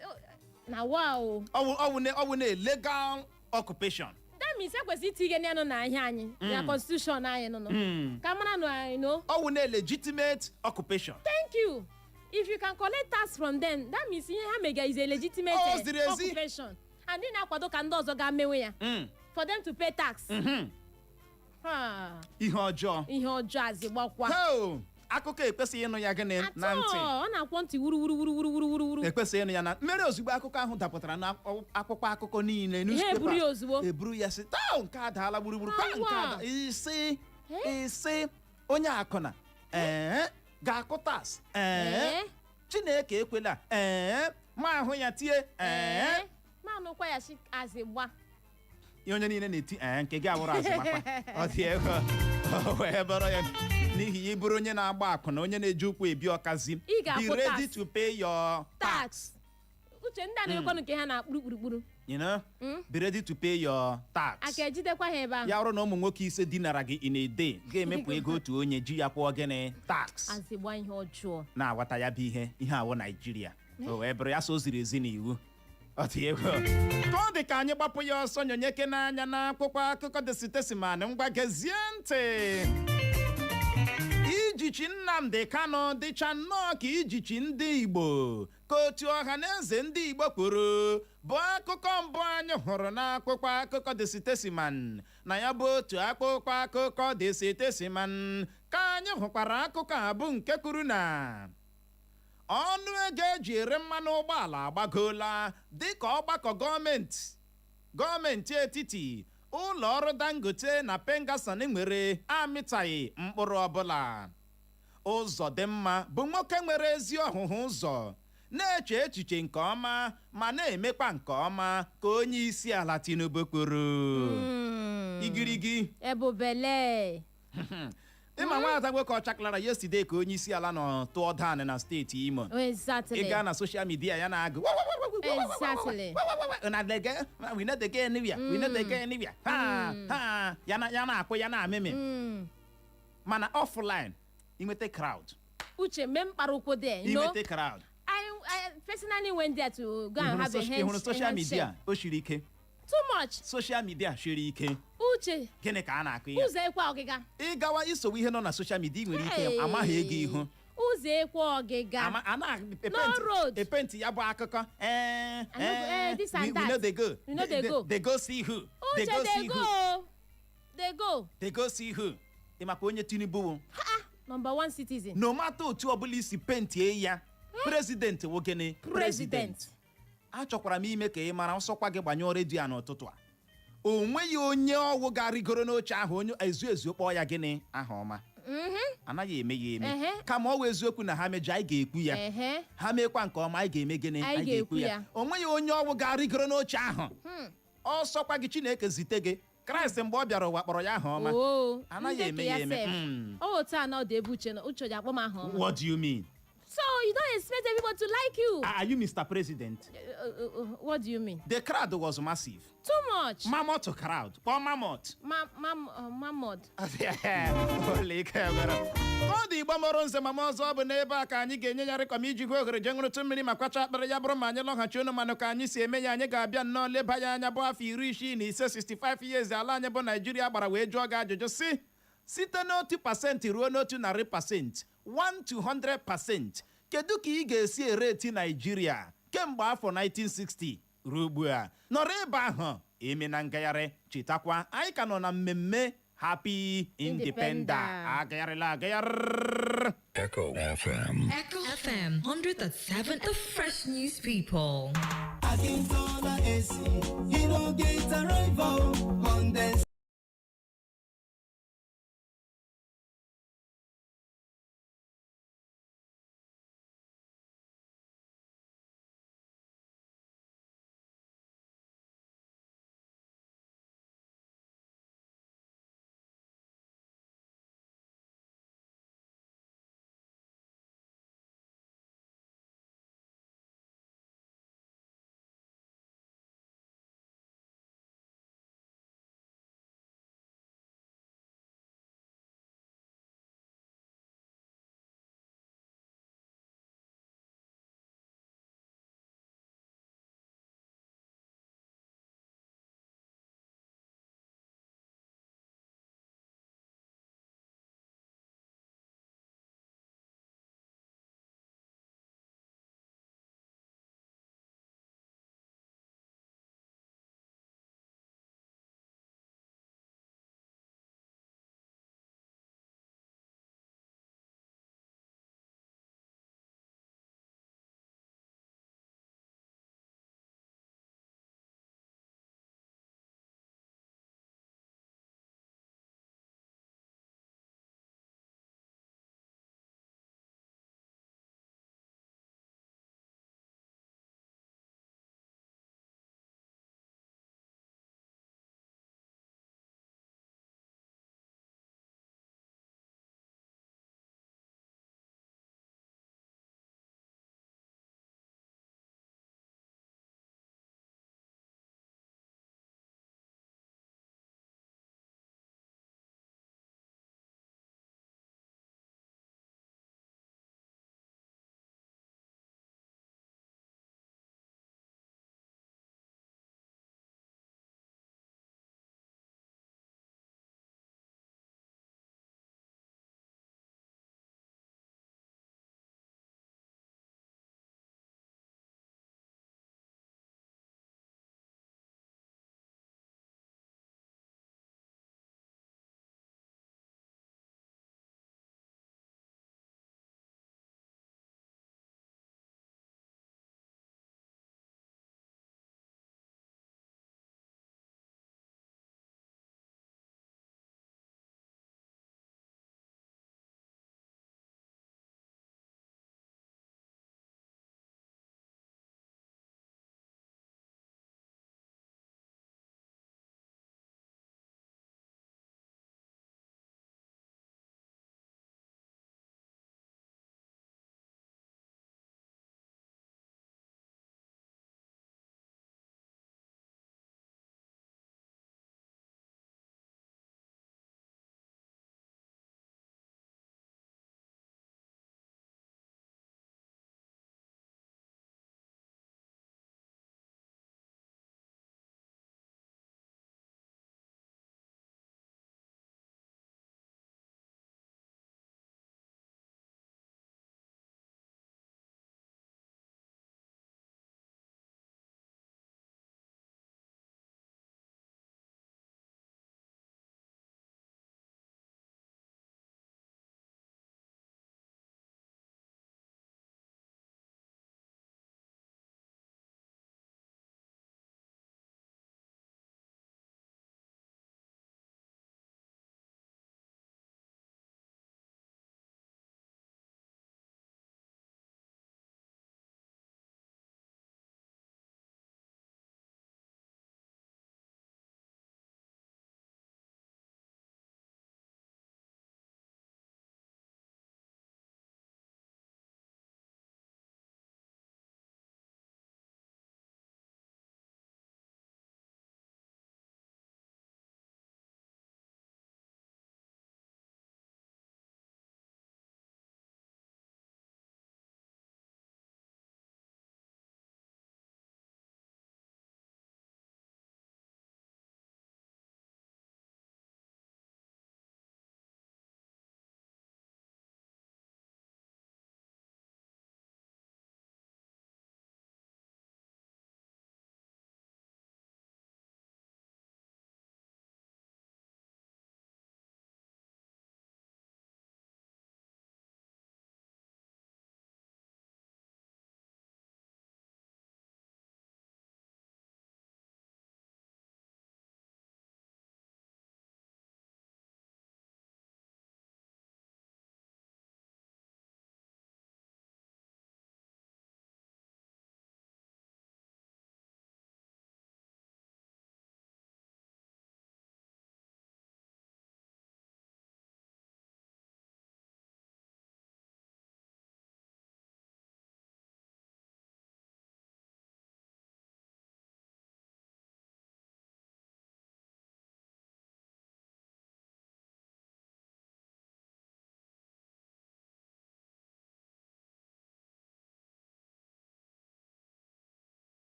na wow. Ọwụ na legal occupation. That means ekwesịrị itinye ya nọ na ihe anyị na constitution anyị nọ ka mara na anyị know. Ọwụ na legitimate occupation. Thank you. If you can collect tax from them, that means ihe ha mega is a legitimate O ziri ezi. occupation, and ndị na-akwado ka ndị ọzọ ga mewe ya for them to pay tax. Ha, Ihe ọjọọ. Ihe ọjọọ azịgbakwa. Ho! Akụkọ ekwesịghị ịnụ ya gịnị na ntị. Atọ, ọ na-akwọ ntị wuru wuru wuru wuru wuru wuru wuru. Ekwesịghị ịnụ ya na mmeri. Ozugbo akụkọ ahụ dapụtara na akwụkwọ akụkọ niile, Ihe newspaper, eburu ya ozugbo. Eburu ya sị taa nke adaala gburugburu kwa nke Awa. ada isi isi onye akụna ee ga-akụ tax ee. Ee. Chineke ekwela ee ma ahụ ya tie ee. Ee, ma anụkwa ya si azịgba. Ihe onye niile na-eti ee, nke gị awụrụ azụmakwa. Ọ dị ego o wee bụrụ ya n'ihi ya, ịbụrụ onye na-agba akwụna, onye na-eji ụkwụ ebi ọkazi, Ị ga-akwụ be ready tax. to pay your Tax. Uche, ndị a na-emekwanụ nke ha na-akpụrụ kpurukpuru. Be ready to pay your tax. Aka ejidekwa ha ebe ahụ. Ya bụrụ na ụmụ nwoke 5 dinara gị ị na-ede, ga-emepụ ego otu onye ji ya kwụọ gịnị? Tax. Azịgba, ihe ọjọọ. Na-aghọta ya bụ ihe awụ Naijiria o wee bụrụ ya so o ziri ezi n'iwu. Ọ dị egwu ka ọ dị ka anyị gbapụ ya ọsọ nyonyeke n'anya na akwụkwọ akụkọ The Statesman. Ngwa, gezie ntị. Ijichi Nnamdi Kanu dịcha nnọọ ka ijichi ndị Igbo, ka otu ọha na eze ndị Igbo kwuru, bụ akụkọ mbụ anyị hụrụ n'akwụkwọ akụkọ The Statesman. Na ya bụ otu akwụkwọ akụkọ The Statesman ka anyị hụkwara akụkọ a bụ nke kwuru na ọnụ ego eji ere mmanụ ụgbọala agbagoola dịka ọgbakọ gọọmenti etiti, ụlọ ọrụ Dangote na Pengassan nwere amịtaghị mkpụrụ ọbụla. Ụzọ dị mma bụ nwoke nwere ezi ọhụhụ ụzọ, na-eche echiche nke ọma ma na-emekwa nke ọma, ka onye isi ala Tinubu kwuru. Igirigi. Ebubele. Ịma nwaada nwoke ọcha Clara, yesterday ka onye isi ala nọ tụọ dan na steeti Imo. Ị gaa na social media ya na-agụ "Una dey get- we no dey get anywhere, we no dey get anywhere." Ha ha, ya na ya na-akpụ ya na-amịmị. Mana offline inweta crowd. Uche, mee mkpara ụkwụ there. Inweta crowd. I personally went there to go and have a Ị hụrụ social handshake. media, o shiri ike. Too much. Social media shiri ike. Uche, Gịnị ka a na-akụ ihe? Ụzọ ekwe ọgịga. Ịgawa isowe ihe nọ na social media, ị nwere ike amaghị ego ihu. Ụzọ ekwe ọgịga. Ama a na No road. epenti ya bụ akụkọ ee. I no go- this and we that. No dey go. We no dey go. They go see who? They Uche, go they see who? go. They go. They go see who? Ị makwa onye Tinubu wụ? Number one citizen. No matter otu ọbụla isi pentie ya, president wụ gịnị? President. Achọkwara m ime ka ị mara ọsọkwa gị gbanyụọ redio a n'ụtụtụ a, o nweghị onye ọwụ ga-arịgoro n'oche ahụ onye ezu ezu kpọọ ya gịnị aha ọma. Anaghị eme ya eme. Kama ọ wụ eziokwu na ha mejọ, anyị ga-ekwu ya. Ha meekwa nke ọma, anyị ga-eme gịnị? Anyị ga-ekwu ya. O nweghị onye ọwụ ga-arịgoro n'oche ahụ ọsọkwa gị Chineke zite gị Kraịst mgbe ọ bịara ụwa kpọrọ ya aha ọma. Oo, Anaghị ndị eme ka ya eme. sef. Ọ otu a na ọ dị ebe Uche nọ. Uche ji akpọ m aha ọma. What do you mean? So you don't expect everybody to like you. Are you Mr. President? What do you mean? The crowd was massive. Too much. Mammoth crowd, kpọọ mammoth. Ma ma mammoth. Ụlọike nwere ọ dị. Igbo mụrụ nze mama ọzọ, ọ bụ n'ebe a ka anyị ga-enye ya rịkọm iji hụ ohere jee ṅụrụtụ mmiri ma kwacha akpịrị. Ya bụrụ ma anyị lọghachi unu manụ ka anyị si eme ya, anyị ga-abịa nnọọ leba ya anya bụ afọ 65, 65 years ala anyị bụ Naijiria gbara, wee jụọ gị ajụjụ si site n'1% ruo n'100%, 1 to 100%, kedu ka ị ga-esi ereti Naijiria kemgbe afọ 1960 ruo ugbu a? Nọrọ ebe ahụ. Eme na ngagharị. Chetakwa, anyị ka nọ na mmemme Happy Independent. Agagharịla agagharị. Echo FM. Echo FM 100.7, the fresh news people. Akintola AC, he no get a rival. Condense.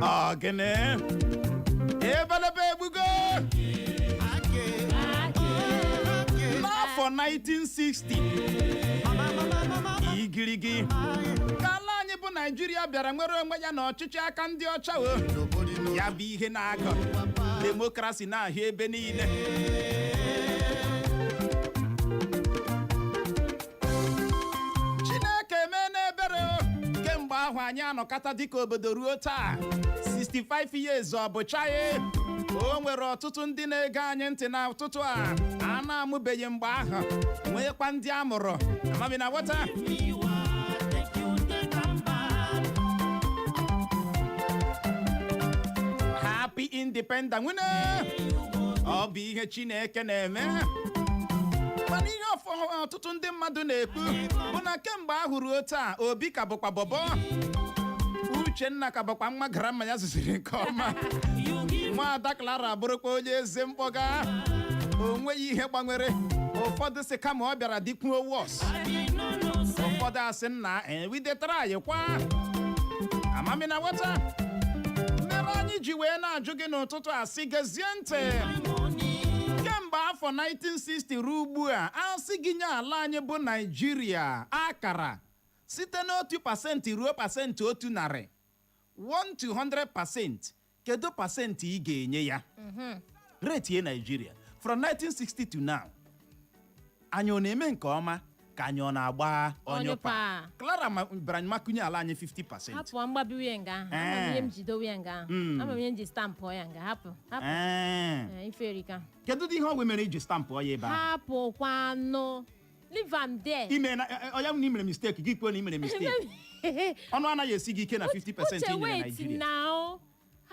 Ọ gịnị? Ebelebe egbugo. N'afọ 1960, igirigi ka ala anyị bụ Naijiria bịara nwere onwe ya n'ọchịchị aka ndị ọcha. O ya bụ ihe na-agụ democracy na-ahịa ebe niile. Chineke mee n'ebere o. Kemgbe ahụ anyị anọkọta dịka obodo ruo taa, 65 years, ọ bụchaghị. O nwere ọtụtụ ndị na-ege anyị ntị na ụtụtụ a a na-amụbeghị mgbe ahụ, nwekwa ndị a mụrụ amami na wọta. Happy independent nwune! Ọ bụ ihe Chineke na-eme, mana ihe ọtụtụ ndị mmadụ na-ekwu bụ na kemgbe ahụ ruo taa, Obi ka bụkwa bọbọ, Uchenna ka bụkwa nwa grammar ya zụziri nke ọma, nwaada Clara bụrụkwa onye eze mkpọga. O nweghị ihe gbanwere. Ụfọdụ sị kama ọ bịara dịkwuo worse. Ụfọdụ asị nna ewidetara anyị kwa amami na weta mere anyị ji wee na-ajụ gị n'ụtụtụ a sị gezie ntị: kemgbe afọ 1960 ruo ugbu a, asị gị nye ala anyị bụ Naijiria akara site n'1% ruo 100%, 1 to 100%, kedu pasentị ị ga-enye ya? Rate Naijiria from 1960 to now. Anyị ọ na-eme nke ọma ka anyị ọ na-agba ọnyụpa? Ọnyụpa. Clara bịara makunye ala anyị 50%. Hapụ mgbabiwe ya nga ahụ. Ama m ihe m ji dowe ya nga ahụ. Ama m ihe m ji stampụ ya nga. Hapụ, hapụ. Eh, ife erika. Kedu ụdị ihe ọ mere iji stampụ ya ebe ahụ? Hapụkwanụ, leave am there. Ime na ọya na i mere mistake, gị kwuo na i mere mistake. Ọnụ anaghị esi gị ike na 50% Uche, i nyere wait. Naijiria. Now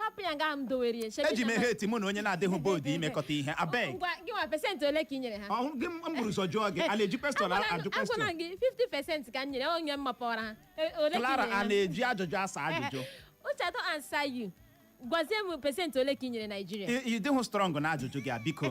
hapụ ya nga ahụ m dowere ya. Shebi Eji m na- ehe eti mụ na onye na-adịghị bold imekọta ihe, abeg. Ngwa, gị nwa, pasentị ole ka ị nyere ha? Ọ gị m buru ụzọ jụọ gị, a na-eji question ajụ Agwala question? gị 50% ka m nyere onye m mapọrọ ha. Ole ka ị Clara, nyere a ha? na-eji ajụjụ asa ajụjụ? Uche, I don't answer you. Gwazie m pasentị ole ka ị nyere Naijiria. Ị dịghị strong na ajụjụ gị a. Biko,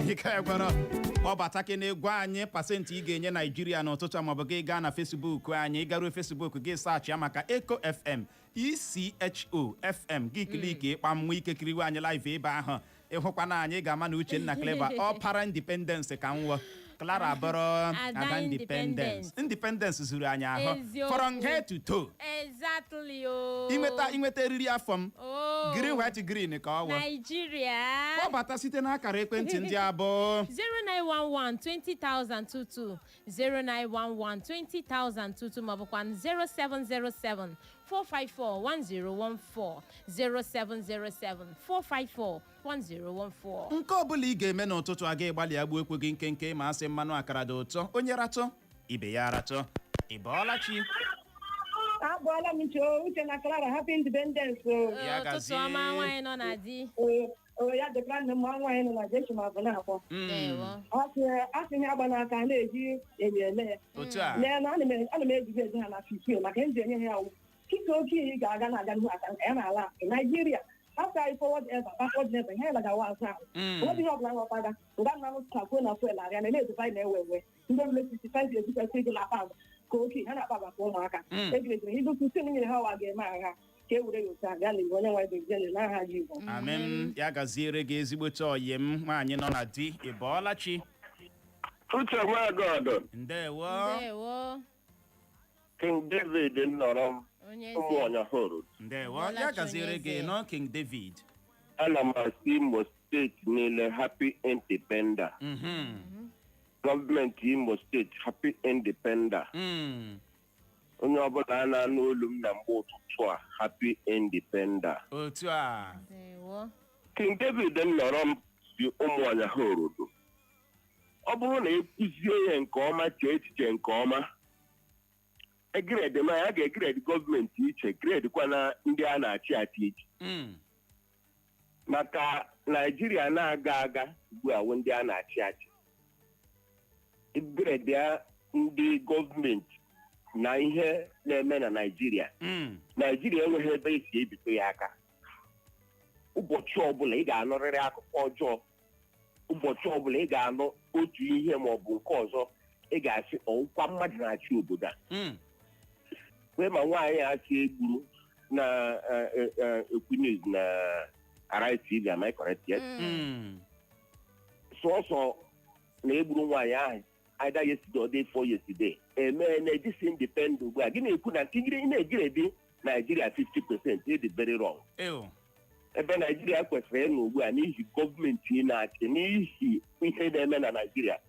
ike gwara kpọbata gị na-egwu anyị pasentị ị ga-enye Naijiria n'ụtụtụ a, maọbụ gị gaa na Facebook anyị. Garuo Facebook gị, search ya maka Echo FM, ECHO FM, gị click ịkpa nwa ike kiriwe anyị live ebe ahụ. Ịhụkwana anyị, ga-ama na Uchenna Clever ọpara independence ka nwụọ, Clara bụrụ Ada. Ada independence. Independence zuru anyị ahụ. Eziokwu. From head to toe. Exactly o. Inweta eriri afọ m. Oh. Green, white, green ka ọ wụ. Naijiria. Kpọbata site n'akara ekwentị ndị abụọ: 0911 20022, 0911 20022, maọbụkwa 0707 454 1014, 0707 454 1014. Nke ọbụla ị ga-eme n'ụtụtụ a, ga-egbalị agbu ekwe gị nkenke ma asị mmanụ akara dị ụtọ, onye ratụ ibe ya aratụ. Ị bọọla chi? Abụọla m nche o, Uche na Clara, happy independence o. Ya Ụtụtụ gazie. ọma, nwaanyị nọ na di. O ya dịkwa nne m nwaanyị nọ na Jesu ma bụ na-akpọ. Ndewo. Asị ihe agba n'aka na-eji eri ele ya. Otu a. Lee na ana m ejizi ezi ha na 15 maka ndị enye ha awụ. Kịta oke ị ga-aga na-aga n'ihu aka nka ya na-ala akụ. Naijiria after anyị forward ever, backward never, ihe anyị lagawa azụ ahụ. Onweghị ihe ọbụla nghọtaga nga nna m takwuo na fuel arịa na na-edobe anyị na-ewe ewe ndị ọbụla 65 years kwesịrị ịdị na-akpa agwa ka oke ha na-akpa agwa ka ụmụaka egirejiri ibu 15 nyere ha ụwa ga-eme agha ka e were ya otu a gaa n'ihu. Onye nwe dozie n'aha Jizọs. Amen. Ya gaziere gị, ezigbote ọyị m nwaanyị nọ na di. Ị bọọla chi? Uche Nwagọdụ. Ndewo. Ndewo. King David nọrọ m. Onye eze. Ụmụ Ọnyahụrụ. Ndewo. Bọọla Ya chi, gaziere onye gị eze. nọ, King David. Ana m asị Imo Steeti niile happy independent. Gọọmenti Imo Steeti, happy independent. Onye ọbụla a na-anụ olu m na mgbe ụtụtụ a, happy independent. Otu a. Ndewo. King David nọrọ m si ụmụ Ọnyahụrụ, ọ bụrụ na ekụzie ya nke ọma, chee echiche nke ọma, e grade ma ya ga-e grade gọọmenti iche, grade kwa na ndị a na-achị achị iche. Maka Naijiria na-aga aga ugbu a wụ ndị a na-achị achị. Grade ya ndị gọọmenti na ihe na-eme na Naijiria. Naijiria enweghị ebe esi ebito ya aka. Ụbọchị ọbụla ị ga-anụrịrị akụkọ ọjọọ, ụbọchị ọbụla ị ga-anụ otu ihe ma ọ bụ nke ọzọ, ị ga-asị ọwụkwa mmadụ na-achị obodo a. Wee ma nwaanyị a si egburu na ekwu news na Arise TV, am I correct? Yes. Sọsọ na egburu nwaanyị ahụ either yesterday or day before yesterday, emee na this independent ugbu a, gị na-ekwu na nkigide ị na-egiredi Naijiria 50%, ịdị very wrong. Ew. Ebe Naijiria kwesịrị ịnọ ugbu a, n'ihi gọọmenti na-achị, n'ihi ihe na-eme na Naijiria,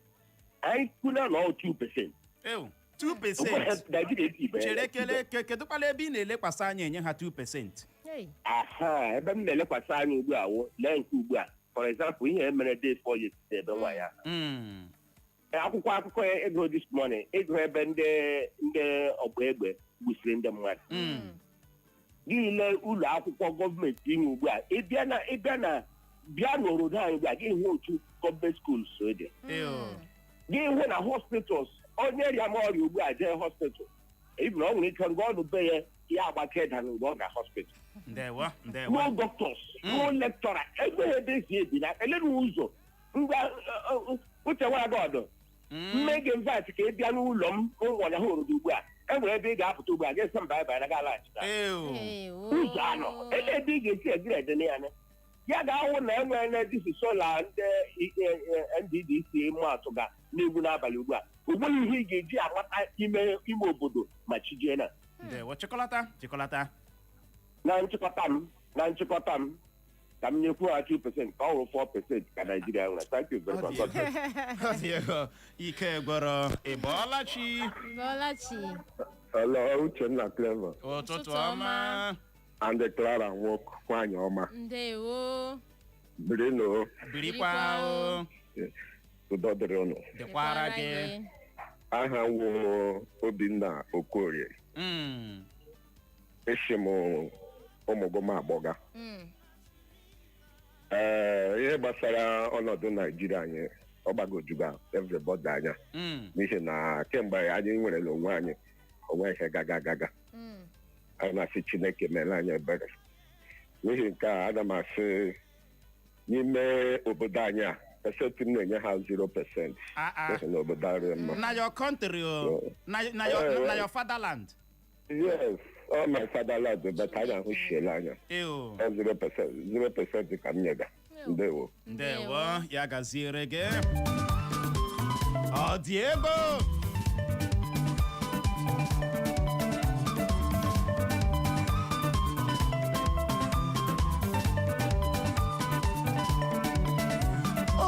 anyị kwuna na ọ 2%. Ew. 2%. Naijiria etibe. Chere, kele kedụkwala ebe ị na-elekwasị anya enye ha 2%? Hey. Aha, ebe m na-elekwasị anya ugbu a wụ, lee nke ugbu a, for example, ihe mere day four yesterday, ebe nwaanyị ahụ. Akwụkwọ akụkọ ya ego this morning, ego ebe ndị ọgba egbe gbusiri ndị mmadụ. Niile ụlọ akwụkwọ gọọmenti inwe ugbu a, ịbịa na bịa n'obodo anyị ugbu a, gị hụ otu gọọmenti schools dị. Ew. Gị hụ na hospitals, onye rịa ma ọrịa ugbu a jee hospital, even ọ nwere ike nga ọnụ be ya, ya agbake da mgbe ọ ga hospital. Ndewo, ndewo. No doctors, no lecturer, enweghị ebe esi ebi na elenu ụzọ ngwa. Uche nwagọdụ, mme gị invite ka ị bịa n'ụlọ m nwanya ha orodo ugbu a. Enwere ebe ị ga-apụta ugbu a, ga-esi mba ebe na ga-alaghachita. Ew. Hey, oh. Ụzọ anọ ele ebe ị ga-esi egiri edene ya anya, ya ga-ahụ na enwere disi solar ndị NDDC matụ ga na-egwu n'abalị ugbu a. O nweghị ihe ị ga-eji amata ime ime obodo ma chijie na. Ndewo, chịkọlata, chịkọlata. Na nchịkọta m, ka m nyekwuo ha 2%, ka ọ wụrụ 4% ka Naijiria nwere. Thank you very Ọ much. dị egwu. Ọ dị egwu. Ike gwọrọ. Ị bọọla chi? Bọlachi. Hello, Uchenna Clever. Ụtụtụ Ụtụtụ ọma. And Clara Nwok, nwanyị ọma. Ndewo. Birino. Birikwa o. Udo dịrị unu. Dịkwara gị. Aha m wụ Obinna Okorie. Esi m ụmụgom agbọga. Ee, ihe gbasara ọnọdụ Naijiria anyị, ọ gbagojuga everybody anya. N'ihi na kemgbe anyị nwerela onwe anyị, onwe ihe gaga gaga. Anyị na-asị Chineke mere anyị ebere. N'ihi nke a, ana m asị n'ime obodo anyị a, percent m na-enye ha 0%. Ah, ah. N'ihi na obodo arị mma. Na your country o. Na your fatherland. Yes, all my fatherland, but anyị ahụchiela anya. Ew. 0%, 0% ka m nyega. Ndewo. Ndewo, ya gaziere gị. Ọ dị ego.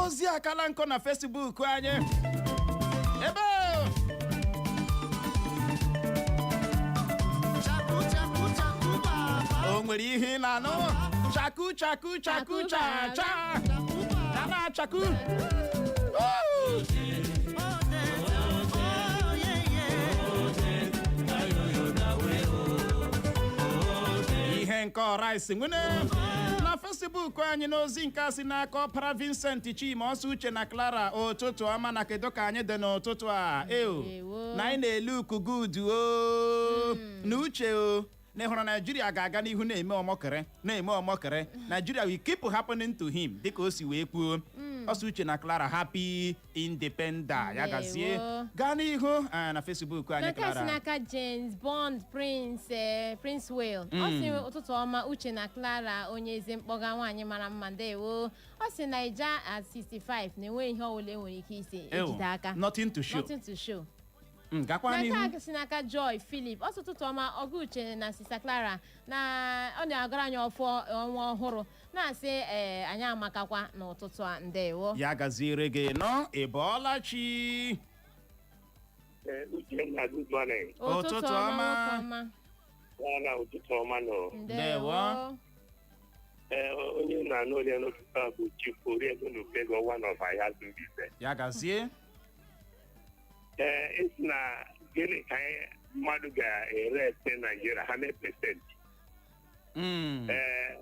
Ozi akala nkọ na Facebook anyị ebe Chaku chaku chaku baba. O nwere ihe ị na-anụ, chaku chaku chaku cha cha ya na-achaku. Woo! Oh, oh yeah. Ihe nke ọraisi nwene na Facebook anyị n'ozi nke a si n'aka ọpara Vincent Chima ọsọ. Uche na Clara, ụtụtụ ọma. Na kedu ka anyị dị n'ụtụtụ a? Eo. Ewo. Na anyị na-ele ukugudu o na uche o na ịhụrụ Naijiria ga-aga n'ihu na-eme ọmọkịrị, na-eme ọmọkịrị. Naijiria will keep happening to him, dịka o si wee kwuo ọsọ. Uche na Clara, happy independent. Ya gazie. Ndewo. Gaa n'ihu na Facebook anyị. N'aka si Clara. n'aka James Bond Prince, Prince Will, ọ sị: ụtụtụ ọma, Uche na Clara, onye eze mkpọga, nwaanyị mara mma, ndewo. Ọ sị Naija at 65 na-enwe ihe ọbụla enwere ike isi Ew, ejide aka. Nothing to show. Nothing to show. Gakwa n'ihu. N'aka si n'aka Joy Philip, ọ sị: ụtụtụ ọma, ọgụ Uche na Sista Clara, na ọ na-agara anyị ọfọ ọnwa ọhụrụ, na-asị ee, anyị amakakwa n'ụtụtụ a. Ndewo. Ya gaziere gị nọ. Ị bọọla chi? Uchenna, good morning. Ụtụtụ ọma. Nwoke ọma. Clara, ụtụtụ ọma nọ. Ndewo. Ee, onye na-anụ onye n'ụtụtụ a bụ Chief Oriego Nupego, one of Ayazu Mbaise. Ya gazie. Ee, esi na gịnị ka anyị mmadụ ga-ere ete Naijiria ha mee percent? Ee,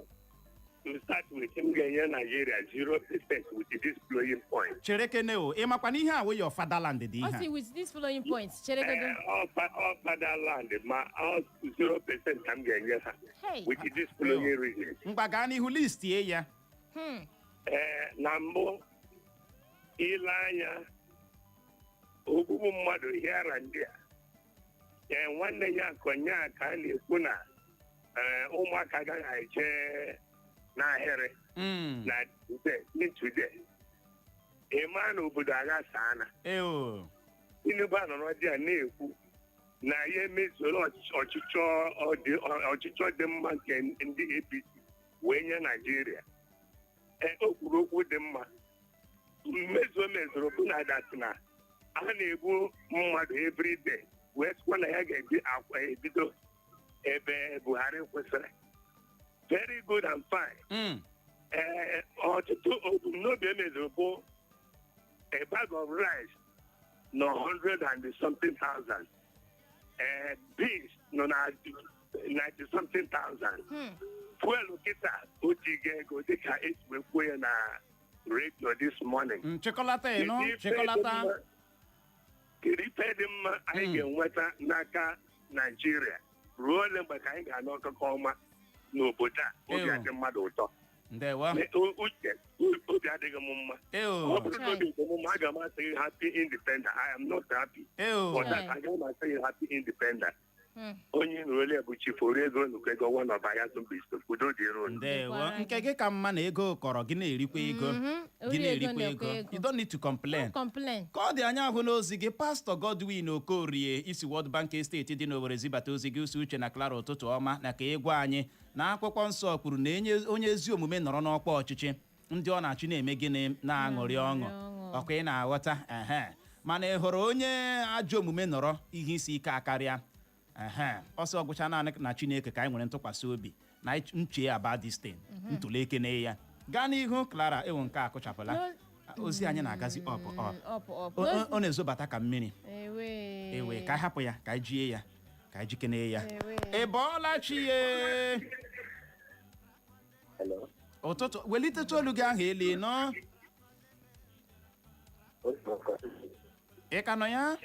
to start with, m ga-enye Naijiria 0% with this following point. Chere kene o, ị makwa na ihe a wụ your fatherland dị. Ọ Ihe sị a. with this following points, chere godo. Ee, ọ fatherland, ma ọ 0% ka m ga-enye ha Hey. with this following reasons. Ngwa, gaa n'ihu, listie ya. Ee, na mbụ, ile anya ogbugbu mmadụ here and there. Ee, nwanne ya konye ka a na-ekwu na Ụmụaka agaghị eje n'ahịrị na today today. Ị maa na obodo aghasaana. Eo. Tinubu anọrọ dị a na-ekwu na ya emezuola ọchịchọ dị mma nke ndị APC wee nye Naijiria. Ee, o kwuru okwu dị mma. Mmezu o mezuru bụ na that na a na-egbu mmadụ everyday, wee sịkwa na ya ga-ebi akwa ebido ebe Buhari kwụsịrị. Very good and fine. Ee, ọtụtụ ebumnobi emezuru bụ a bag of rice nọ 100 and something thousand, ee, beans nọ na 90 something thousand, fuel kịta o jigo ego dịka esi wee kwuo ya na radio this morning. Nchịkọlata ịnụ. Kedu ife dị Chịkọlata. Kedu ife dị mma anyị ga-enweta n'aka Naijiria? Ruo ole mgbe ka anyị ga-anụ akụkọ ọma n'obodo a, obi Ew. adị mmadụ ụtọ? Ndewo. Uche, obi adịghị m mma. Eo. Ọ bụrụ na obi dị m mma, aga m asị gị happy independent. I am not happy Eo. for that. Aga m asị gị happy independent. Onye nụrụ olu ya bụ Chief Oriego Nukego, one of Ayazu Bisto. Udo dịrị unu. Ndewo. Dịkwara. Nke gị ka mma na ego kọrọ gị, na-erikwa ego. Gị Ori ego. na-erikwa Na-ekwe ego. ego. You don't need to complain. Complain. Ka ọ dị, anya ahụ n'ozi gị. Pastọ Godwin Okorie isi World Bank Estate dị n'Owerri zibata ozi gị. Usi Uche na Clara, ụtụtụ ọma. Na ka ịgwa anyị na akwụkwọ nsọ kwuru na enye onye ezi omume nọrọ n'ọkwa ọchịchị, ndị ọ na-achị na-eme gịnị? Na-aṅụrị ọṅụ. Na-aṅụrị ọṅụ. Ọkwa ị na-aghọta? Ehe, mana ị hụrụ onye ajọ omume nọrọ, ihe isi ike akarịa. Ehe, ọsọ ọgwụcha. Naanị na Chineke ka anyị nwere ntụkwasị obi na nche about this thing. Ntụli ekene ya. Gaa n'ihu, Clara. Ewu, nke a kụchapụla. Ozi anyị na-agazi up up. Up up. Ọ na-ezobata ka mmiri. Ewe. Ewe, ka anyị hapụ ya, ka anyị jie ya, ka anyị jikene ya. Ewe. Ị bọọla chi ye? Hello. Ụtụtụ. Welitecha olu gị ahụ elu nọ. Ị ka nọ ya?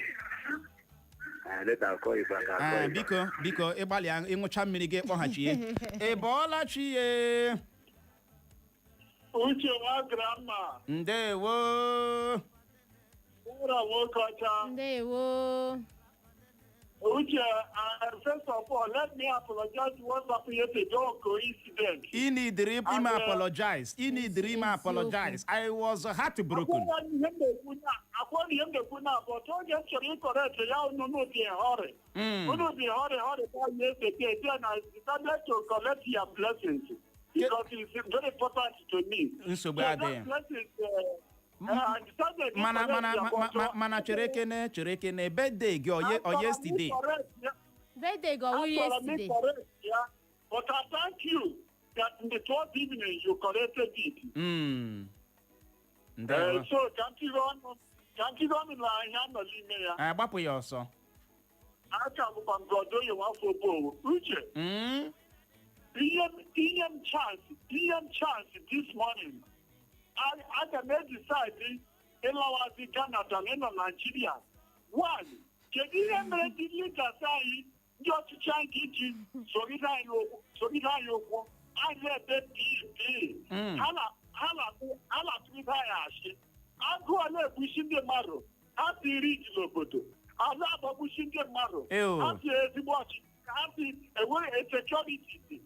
Later I'll call you back. I'll call Ah, you back. biko, biko, ịgbalịa ịṅụcha mmiri gị kpọghachie. Ị bọọla chi ye? Uche nwa grandma. Ndewo. Ụra nwoke ọcha. Ndewo. Uche, first of all, let me apologize to what happened yesterday, coincident. Ị need ime And, apologize. Ị need ime Eziokwu. apologize. I was heartbroken. Akwụkwọ ihe m na-ekwu na, but oge m chọrọ ịcorrect ya, unu dị hurry. Unu dị hurry hurry by yesterday, then I decided to collect your blessings because it's very important to me. Nsogbu So adịghị. that blessings, I decided to Mana correct mana ya, but, mana chere kene, chere kene. Birthday gị ọ yesterday? Correct ya. Birthday gị ọwụ Achọrọ m yesterday? correct ya, but I thank you that in the 12th evening you corrected it. Ndewo. So ka m tiri ọnụ, ka m tiri ọnụ na ahịa nọ n'ime ya. Ah, gbapụ ya ọsọ. Aka bụkwa Ngodo Nwafọ Obowo. Uche, ihe m chance, ihe m chance this morning. Aga m edecide ịlawazi Ghana than ịnọ Nigeria. One, kedu ihe mere ndị leaders anyị, ndị ọchịchị anyị iji sogide anyị okwu, sogide anyị okwu, anyị na-ebe pp? Ha na-atụgide anyị asị. Agụụ na-egbusi ndị mmadụ, ha tiri iji n'obodo, ala agbagbusi ndị mmadụ. Ew. Ha si ezigbo ọchịchị, ha si enwere security dị.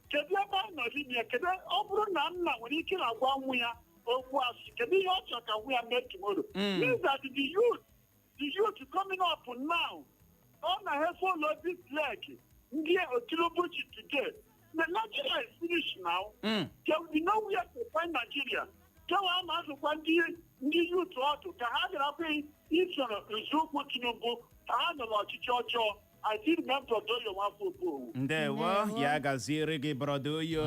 Kedu ebe anyị nọ n'ime ya? Kedu ọ bụrụ na nna nwere ike na-agwa nwa ya okwu asị, kedu ihe ọ chọrọ ka nwa ya mee tomorrow? Means that the youth coming up now, ọ na ha follow this leg ndị Tinubu ji today. The Nigeria is finished now. There will be nowhere to find Nigeria. Kewa a na-azụkwa ndị youth ọdụ ka ha garakwa isoro nzọụkwụ Tinubu ka ha nọ n'ọchịchị ọjọọ. I still remember Doyo Nwafọ Obowo. Ndewo. Ndewo. Ya gaziere gị, brother Oyo.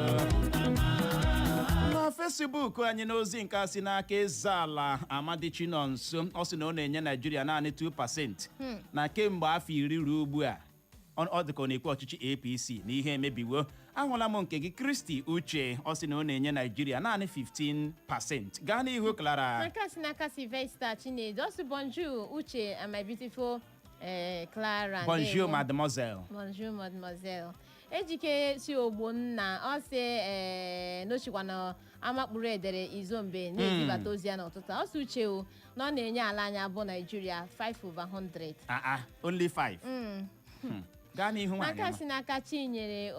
Na Facebook anyị, n'ozi nke a si n'aka eze ala Amadi Chinonso, ọ sị na ọ na-enye Naijiria naanị 2% na kemgbe afọ 10 ruo ugbu a. Ọ dịka ọ na-ekwu ọchịchị APC na ihe emebiwo. Ahụla m nke gị, Kristi Uche. Ọ sị na ọ na-enye Naijiria naanị 15%. Gaa n'ihu, Clara. N'aka si n'aka Sylvester Chinedu, ọ sị, "Bonjour, Uche and my beautiful Clara." Bonjour. Ndewo. Mademoiselle. Bonjour, mademoiselle. Ejike si Ogbonna, ọ sị n'ochikwa na amakpụrụ edere Izombe na-ezibata ozi ya n'ụtụtụ a. Ọ sị, Uche o, na ọ na-enye ala anyị abụọ Naijiria 5 over 100. Ah ah, only 5? Gaa n'ihu, nwaanyị N'aka ọma. si n'aka Chinyere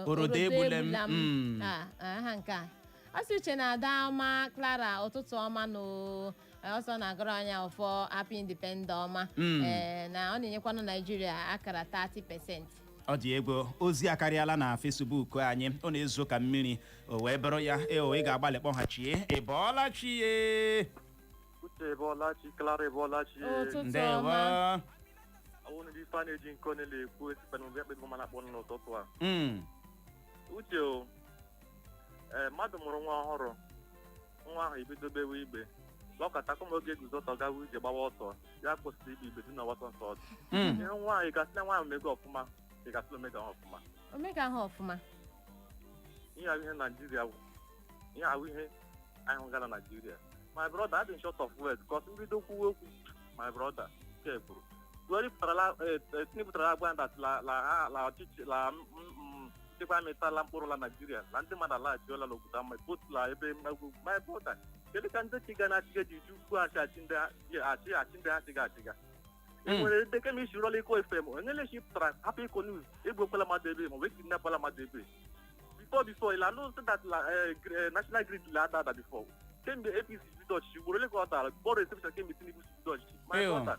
Orodo egbule m. Ah, aha nke a, ọ sị, Uche na Ada ọma, Clara, ụtụtụ ọma. No ọsọ na-agụrụ anya ọfọ happy independent ọma. Ee, na ọ na-enyekwanụ Naijiria akara 30%. Ọ dị egwu. Ozi akarịala na Facebook anyị, ọ na-ezo ka mmiri o wee bụrụ ya. Eo, ị ga-agbalị kpọghachie. Ị bọọla chi ye? Uche, ebọọlachi. Clara, ebọọlachi. Ụtụtụ Ndewo. ọma. Ọwụ ndị ife a na-eji nke onye na-ekwu esikwana mgbe ekpe mana akpọ n'ụtụtụ a. Uche o, ee, mmadụ mụrụ nwa ọhụrụ, nwa ahụ ebido bewe igbe, lọkọta kama oge eguzo ọtọ gawa ije gbawa ọsọ, ya kwụsịrị igbe igbe dị na ọsọ nsọ ọdụ. Ihe nwa ahụ, ị gasị na nwa ahụ mego ọfụma, ị gasị na omega ọfụma? Omega ahụ ọfụma. Ihe ahụ, ihe Naijiria bụ ihe ahụ, ihe anyị hụga na Naijiria. My brother, adị short of words because mbido kwuwe okwu, my brother, nke kwuru Buhari pụtara, Tinubu pụtara agwa that la la ha la ọchịchị la nchekwa amịtala mkpụrụ la Naijiria, na ndị mmadụ alaghachiola n'obodo ama botula ebe mmegbu. My brother, kedu ka ndị chiga na-achịga ji ju ukwu achị achị ndị achị achị ndị ha chịga achịga? Enwere ndị kemi isi rọla Iko FM onye pụtara hapụ Iko News, egbuokwala mmadụ ebe ma ọ bụ ekidnapala mmadụ ebe. Before ila know say that la national grid la ada ada before. Kemgbe APC bido ọchịchị, ugboro ole ka ọ dara bọrọ esepụcha kemgbe Tinubu si bido ọchịchị? My Ew. brother,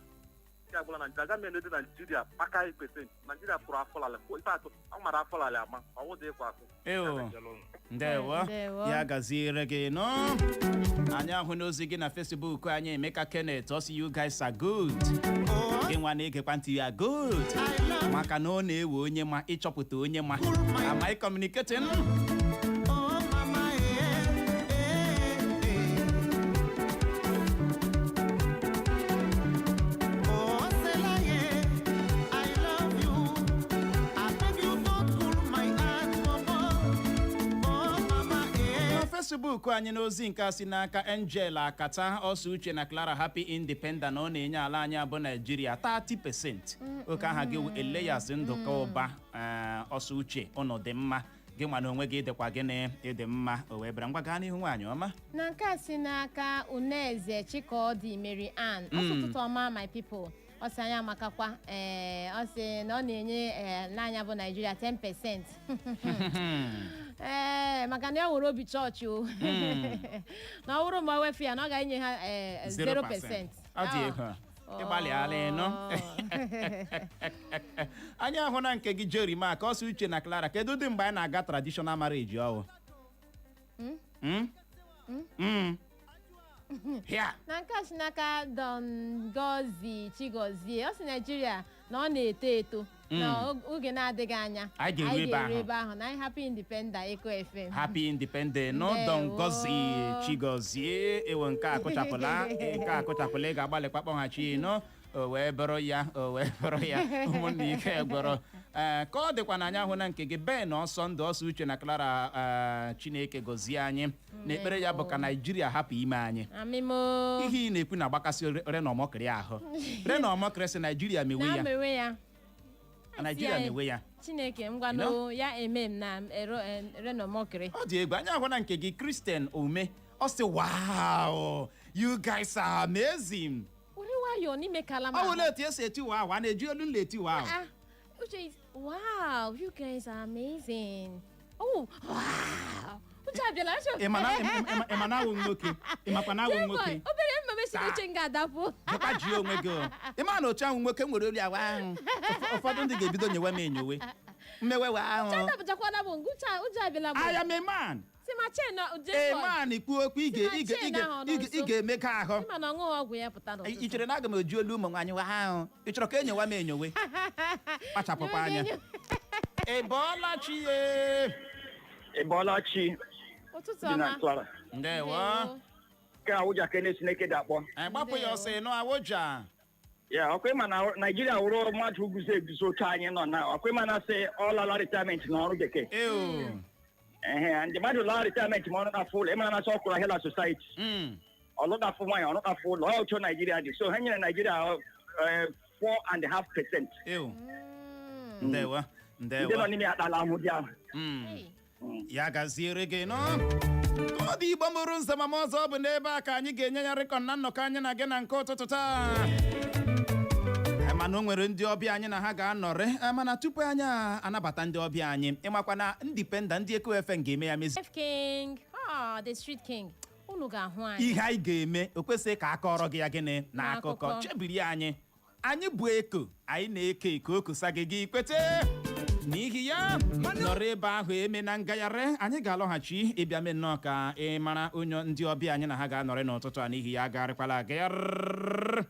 nke agwụla. Naijiria aga m dị Naijiria paka percent. Naijiria pụrụ afọ lala ife atụ a mara afọ lala ama ọwụ dị ịkwa afọ. Ew. Ndewo. Ndewo. Ya gaziere gị nụ. Anyị ahụ n'ozi gị na Facebook anyị. Emeka Kenneth ọ sị, "You guys are good." Gị nwa na-egekwa ntị ya good, maka na ọ na-ewe onye ma ịchọpụta onye ma. Am I communicating? Oh mama, eh, eh, eh. Oh Selaye, I love you. I beg you, don't cool my heart, mama. Oh mama, eh. Na Facebook anyị, n'ozi nke a si n'aka Angel Akata, ọsọ, "Uche na Clara, happy independent." Ọ na-enye ala anyị abụ Naijiria 30%. Oke aha gị wụ Elias Ndụka Ụba. Ọsọ, "Uche, ụnụ dị mma." Gị nwa na onwe gị dịkwa gịnị? Ịdị mma. O wee bịara. Ngwa, gaa n'ihu, nwaanyị ọma. Na nke a si n'aka Uneze Chikodi Mary Ann, ọsọ, "Ụtụtụ ọma, my people." Ọ sị anyị amakakwa. Ee, ọ sị na ọ na-enye n'anya bụ Naijiria 10%, ee, maka na ya nwere obi chọọchị o, na ọ bụrụ ma o wefu ya na ọ ga-enye ha 0%. Ọ dị egwu. Ịgbalịala ịnụ. Anyị ahụ na nke gị, Jerry Mark, ọsọ, "Uche na Clara, kedu ụdị mgbe anyị na-aga traditional marriage ọwụ?" Mm? Mm. Here. Na nke a si n'aka Don Gozi Chigozie, ọ sị Naijiria na ọ na-eto eto, na oge na-adịghị anya anyị ga-eru ebe ahụ. Ebe ahụ na anyị. Happy independent, Eko FM. Happy independent no. Ndewo. Don Gozi Chigozie, ewo, nke a akụchapụla, nke a akụchapụla. Ị ga-agbalịkwa kpọghachi nụ. O wee bụrụ ya, o wee bụrụ ya. Ụmụnna, ike gwọrọ. Ee, ka ọ dịkwa na anyị ahụ na nke gị, Ben ọsọ ndụ, ọsọ, "Uche na Clara, Chineke gọzie anyị." Na ekpere ya bụ ka Naijiria hapụ ime anyị. Amimo. Ihe ị na-ekwu na-agbakasị Renomọkịrị ahụ. Renomọkịrị sị Naijiria mewe na ya. Mewe ya. Naijiria mewe ya. Chineke, ngwanụ, ya eme m na renomokiri. Ọ dị egwu. Anyị ahụ na nke gị, Christian Ome, ọ sị, "Wow, you guys are amazing." Were nwayọọ n'ime kalama. Ọ wụla etu esi eti wow? A na-eji olu nla eti wow? Ah, Uche is wow, you guys are amazing. Oh wow, Uche abịala, Uche. Ị ma na ị ma na awụ m nwoke? Ị makwa na awụ m nwoke? Obere mma mesi uche m ga-adapụ. Jekwa ji onwe gị o. Ị ma na otu ahụ nwoke nwere olu awa ahụ, ụfọdụ ndị ga-ebido nyewe m enyowe mmewe wa ahụ. Uche adapụchakwala m uche, uche abịala m. I am a man. Si ma chen na A man ikwu okwu ị ga ị ga ị ga ị ga-emekọ ahụ. Ịma na ọṅụghị ọgwụ ya pụta n'ụtụtụ. Ị chere na aga m eji olu ụmụ nwaanyị wa ahụ? Ị chọrọ ka enyowa m enyowe? Kpachapụkwa anya. Ị bọọla chi ye? Ị bọọla chi. Ụtụtụ Dị na ọma. Clara. Ndewo. Nke Awụja ka na-esi dị akpọ. Anyị gbapụ ya ọsọ ịnụ, Awụja. Ya ọkwa ịma na Naijiria wụrụ mmadụ guzo eguzo otu anyị nọ na ọkwa ịma na sị ọ lala retirement na ọrụ bekee. Ehe, ndị mmadụ laa retirement ma ọrụ na-afụ ụlọ, ịmara na sị ọ kwụrụ ahịa na society. Ọlụ na-afụ nwaanyị, ọrụ na-afụ ụlọ, ọ otu Naijiria dị. So ha nyere Naijiria 4.5%. Ndewo. Ndị nọ Ndewo. n'ime ya akpala ahụ dị ahụ. Ya gaziere gị nọ. Ka ọ dị, Igbo mụrụ nzamama ọzọ, ọ bụ n'ebe a ka anyị ga-enye ya rịkọn na nnọkọ anyị na gị na nke ụtụtụ taa. Mana o nwere ndị ọbịa anyị na ha ga-anọrị. Mana tupu anyị anabata ndị ọbịa anyị, ịmakwa na Independent ndị Eko FM ga-eme ya mezi. F King, ah, the street king, unu ga-ahụ anyị. Ihe anyị ga-eme, o kwesịghị ka a kọrọ gị ya gịnị n'akụkọ. N'akụkọ. Chebiri anyị, anyị bụ eko, anyị na-eko eko okusa gị, gị kwete. N'ihi ya, nọrọ ebe ahụ, eme na ngagharị, anyị ga-alọghachi ịbịa mee nnọọ ka ị mara onye ndị ọbịa anyị na ha ga-anọrị n'ụtụtụ a. N'ihi ya, agagharịkwala agagharị.